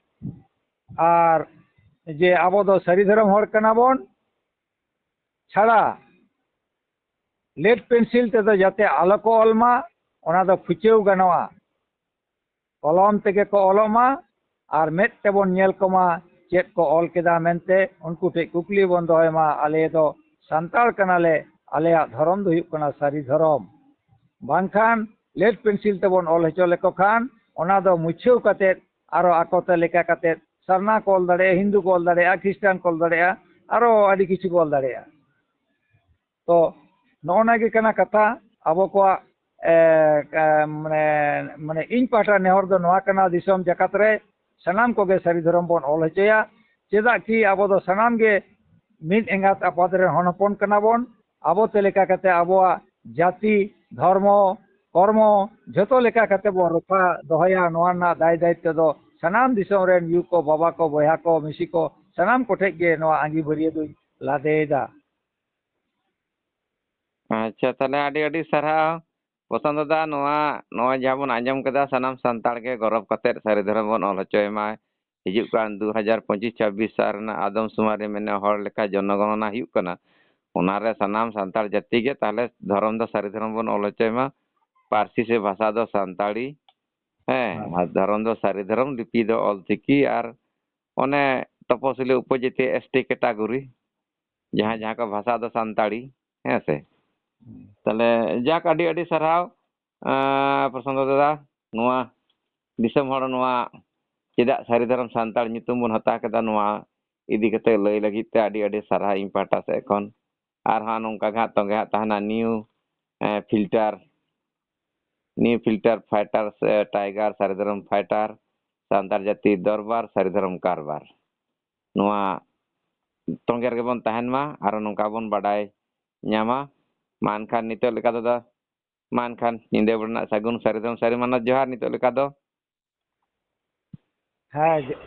ᱟᱨ ᱡᱮ ᱟᱵᱚ ᱫᱚ ᱥᱟᱹᱨᱤ ᱫᱷᱚᱨᱚᱢ ᱦᱚᱲ ᱠᱟᱱᱟ ᱵᱚᱱ, ᱪᱷᱟᱲᱟ ᱞᱮᱰ ᱯᱮᱱᱥᱤᱞ ᱛᱮᱫᱚ ᱡᱟᱛᱮ ᱟᱞᱚ ᱠᱚ ᱚᱞ ᱢᱟ, ᱚᱱᱟ ᱫᱚ ᱯᱷᱩᱪᱟᱹᱣ ᱜᱟᱱᱚᱜᱼᱟ᱾ ᱠᱚᱞᱚᱢ ᱛᱮᱜᱮ ᱠᱚ ᱚᱞᱚᱜ ᱢᱟ ᱟᱨ ᱢᱮᱫ ᱛᱮᱵᱚᱱ ᱧᱮᱞ ᱠᱚᱢᱟ ᱪᱮᱫ ᱠᱚ ᱚᱞ ᱠᱮᱫᱟ ᱢᱮᱱᱛᱮ᱾ ᱩᱱᱠᱩ ᱴᱷᱮᱱ ᱠᱩᱠᱞᱤ ᱵᱚᱱ ᱫᱚᱦᱚᱭ ᱢᱟ, ᱟᱞᱮ ᱫᱚ ᱥᱟᱱᱛᱟᱲ ᱠᱟᱱᱟᱞᱮ, ᱟᱞᱮᱭᱟᱜ ᱫᱷᱚᱨᱚᱢ ᱫᱚ ᱦᱩᱭᱩᱜ ᱠᱟᱱᱟ ᱥᱟᱹᱨᱤ ᱫᱷᱚᱨᱚᱢ᱾ ᱵᱟᱝᱠᱷᱟᱱ ᱞᱮᱰ ᱯᱮᱱᱥᱤᱞ ᱛᱮᱵᱚᱱ ᱚᱞ ᱦᱚᱪᱚ ᱞᱮᱠᱚ ᱠᱷᱟᱱ ᱚᱱᱟ ᱫᱚ ᱢᱩᱪᱷᱟᱹᱣ ᱠᱟᱛᱮᱫ ᱟᱨᱚ ᱟᱠᱚ ᱛᱮ ᱞᱮᱠᱟ ᱠᱟᱛᱮᱫ ᱥᱟᱨᱱᱟ ᱠᱚ ᱚᱞ ᱫᱟᱲᱮᱭᱟᱜᱼᱟ, ᱦᱤᱱᱫᱩ ᱠᱚ ᱚᱞ ᱫᱟᱲᱮᱭᱟᱜᱼᱟ, ᱠᱷᱨᱤᱥᱴᱟᱱ ᱠᱚ ᱚᱞ ᱫᱟᱲᱮᱭᱟᱜᱼᱟ, ᱟᱨᱚ ᱟᱹᱰᱤ ᱠᱤᱪᱷᱩ ᱠᱚ ᱚᱞ ᱫᱟᱲᱮᱭᱟᱜᱼᱟ᱾ ᱛᱚ ᱱᱚᱜᱼᱚ ᱱᱟ ᱜᱮ ᱠᱟᱱᱟ ᱠᱟᱛᱷᱟ᱾ ᱟᱵᱚ ᱠᱚᱣᱟᱜ, ᱮ, ᱮ, ᱢᱟᱱᱮ, ᱢᱟᱱᱮ ᱤᱧ ᱯᱟᱦᱴᱟ ᱱᱮᱦᱚᱨ ᱫᱚ ᱱᱚᱣᱟ ᱠᱟᱱᱟ, ᱫᱤᱥᱚᱢ ᱡᱟᱠᱟᱛ ᱨᱮ ᱥᱟᱱᱟᱢ ᱠᱚᱜᱮ ᱥᱟᱹᱨᱤ ᱫᱷᱚᱨᱚᱢ ᱵᱚᱱ ᱚᱞ ᱦᱚᱪᱚᱭᱟ᱾ ᱪᱮᱫᱟᱜ ᱠᱤ ᱟᱵᱚ ᱫᱚ ᱥᱟᱱᱟᱢ ᱜᱮ ᱢᱤᱫ ᱮᱸᱜᱟᱛ ᱟᱯᱟᱛ ᱨᱮᱱ ᱦᱚᱱ ᱦᱚᱯᱚᱱ ᱠᱟᱱᱟ ᱵᱚᱱ᱾ ᱟᱵᱚ ᱛᱮ ᱞᱮᱠᱟ ᱠᱟᱛᱮ ᱟᱵᱚᱣᱟᱜ ᱡᱟᱹᱛᱤ, ᱫᱷᱚᱨᱢᱚ, ᱠᱚᱨᱢᱚ ᱡᱷᱚᱛᱚ ᱞᱮᱠᱟ ᱠᱟᱛᱮ ᱵᱚᱱ ᱨᱚᱯᱷᱟ ᱫᱚᱦᱚᱭᱟ᱾ ᱱᱚᱣᱟ ᱨᱮᱱᱟᱜ ᱫᱟᱭ ᱫᱟᱭᱤᱛᱛᱚ ᱫᱚ ᱥᱟᱱᱟᱢ ᱫᱤᱥᱚᱢ ᱨᱮᱱ ᱭᱩ ᱠᱚ, ᱵᱟᱵᱟ ᱠᱚ, ᱵᱚᱭᱦᱟ ᱠᱚ, ᱢᱤᱥᱤ ᱠᱚ, ᱥᱟᱱᱟᱢ ᱠᱚᱴᱷᱮᱡ ᱜᱮ ᱱᱚᱣᱟ ᱟᱸᱜᱤᱵᱷᱟᱹᱨᱤᱭᱟᱹ ᱫᱚᱧ ᱞᱟᱫᱮᱭᱮᱫᱟ᱾ ᱟᱪᱪᱷᱟ, ᱛᱟᱦᱚᱞᱮ ᱟᱹᱰᱤ ᱟᱹᱰᱤ ᱥᱟᱨᱦᱟᱣ ᱯᱨᱚᱥᱟᱱᱛ ᱫᱟᱫᱟ᱾ ᱱᱚᱣᱟ ᱱᱚᱣᱟ ᱡᱟᱦᱟᱸ ᱵᱚᱱ ᱟᱸᱡᱚᱢ ᱠᱮᱫᱟ, ᱥᱟᱱᱟᱢ ᱥᱟᱱᱛᱟᱲ ᱜᱮ ᱜᱚᱨᱚᱵ ᱠᱟᱛᱮᱫ ᱥᱟᱹᱨᱤ ᱫᱷᱚᱨᱚᱢ ᱵᱚᱱ ᱚᱞ ᱦᱚᱪᱚᱭ ᱢᱟ᱾ ᱦᱤᱡᱩᱜ ᱠᱟᱱ ᱫᱩ ᱦᱟᱡᱟᱨ ᱯᱚᱸᱪᱤᱥ ᱪᱷᱟᱵᱵᱤᱥ ᱥᱟᱞ ᱨᱮᱱᱟᱜ ᱟᱫᱚᱢ ᱥᱩᱢᱟᱹᱱ ᱨᱮ ᱢᱮᱱᱮ ᱦᱚᱲ ᱞᱮᱠᱟ ᱡᱚᱱᱚᱜᱚᱱᱚᱱᱟ ᱦᱩᱭᱩᱜ ᱠᱟᱱᱟ᱾ ᱚᱱᱟᱨᱮ ᱥᱟᱱᱟᱢ ᱥᱟᱱᱛᱟᱲ ᱡᱟᱹᱛᱤ ᱜᱮ ᱛᱟᱦᱚᱞᱮ ᱫᱷᱚᱨᱚᱢ ᱫᱚ ᱥᱟᱹᱨᱤ ᱫᱷᱚᱨᱚᱢ ᱵᱚᱱ ᱚᱞ ᱦᱚᱪᱚᱭ ᱢᱟ᱾ ᱯᱟᱹᱨᱥᱤ ᱥᱮ ᱵᱷᱟᱥᱟ ᱫᱚ ᱥᱟᱱᱛᱟᱲᱤ, ᱦᱮᱸ, ᱟᱨ ᱫᱷᱚᱨᱚᱢ ᱫᱚ ᱥᱟᱹᱨᱤ ᱫᱷᱚᱨᱚᱢ, ᱞᱤᱯᱤ ᱫᱚ ᱚᱞ ᱪᱤᱠᱤ, ᱟᱨ ᱚᱱᱮ ᱛᱚᱯᱚᱥᱤᱞᱤ ᱩᱯᱚᱡᱟᱹᱛᱤ ᱮᱥ ᱴᱤ ᱠᱮᱴᱟᱜᱚᱨᱤ, ᱡᱟᱦᱟᱸ ᱡᱟᱦᱟᱸ ᱠᱚ ᱵᱷᱟᱥᱟ ᱫᱚ ᱥᱟᱱᱛᱟᱲᱤ, ᱦᱮᱸ ᱥᱮ᱾ ᱛᱟᱦᱞᱮ ᱡᱟᱠ, ᱟᱹᱰᱤ ᱟᱹᱰᱤ ᱥᱟᱨᱦᱟᱣ ᱟᱸ, ᱯᱨᱚᱥᱟᱱᱛ ᱫᱟᱫᱟ, ᱱᱚᱣᱟ ᱫᱤᱥᱚᱢ ᱦᱚᱲ ᱱᱚᱣᱟ ᱪᱮᱫᱟᱜ ᱥᱟᱹᱨᱤ ᱫᱷᱚᱨᱚᱢ ᱥᱟᱱᱛᱟᱲ ᱧᱩᱛᱩᱢ ᱵᱚᱱ ᱦᱟᱛᱟᱣ ᱠᱮᱫᱟ, ᱱᱚᱣᱟ ᱤᱫᱤ ᱠᱟᱛᱮ ᱞᱟᱹᱭ ᱞᱟᱹᱜᱤᱫ ᱛᱮ ᱟᱹᱰᱤ ᱟᱹᱰᱤ ᱥᱟᱨᱦᱟᱣ ᱤᱧ ᱯᱟᱦᱴᱟ ᱥᱮᱫ ᱠᱷᱚᱱ᱾ ᱟᱨᱦᱚᱸ ᱱᱚᱝᱠᱟ ᱜᱮ ᱦᱟᱸᱜ ᱛᱚᱸᱜᱮ ᱦᱟᱸᱜ ᱛᱟᱦᱮᱱᱟ New filter, New filter fighter ᱥᱮ ᱴᱟᱭᱜᱟᱨ ᱥᱟᱹᱨᱤ ᱫᱷᱚᱨᱚᱢ ᱯᱷᱟᱭᱴᱟᱨ, ᱥᱟᱱᱛᱟᱲ ᱡᱟᱹᱛᱤ ᱫᱚᱨᱵᱟᱨ ᱥᱟᱹᱨᱤ ᱫᱷᱚᱨᱚᱢ ᱠᱟᱨᱵᱟᱨ᱾ ᱱᱚᱣᱟ ᱛᱚᱸᱜᱮ ᱨᱮᱜᱮ ᱵᱚᱱ ᱛᱟᱦᱮᱱ ᱢᱟ, ᱟᱨ ᱱᱚᱝᱠᱟ ᱵᱚᱱ ᱵᱟᱰᱟᱭ ᱧᱟᱢᱟ᱾ ᱢᱟ ᱮᱱᱠᱷᱟᱱ ᱱᱤᱛᱚᱜ ᱞᱮᱠᱟ ᱛᱮᱫᱚ, ᱢᱟ ᱮᱱᱠᱷᱟᱱ ᱧᱤᱫᱟᱹ ᱵᱮᱲᱟ ᱨᱮᱱᱟᱜ ᱥᱟᱹᱜᱩᱱ ᱥᱟᱹᱨᱤ ᱫᱷᱚᱨᱚᱢ ᱥᱟᱹᱨᱤ ᱢᱟᱱᱚᱛ ᱡᱚᱦᱟᱨ ᱱᱤᱛᱚᱜ ᱞᱮᱠᱟ ᱫᱚ᱾ ᱦᱮᱸ, ᱡᱚ-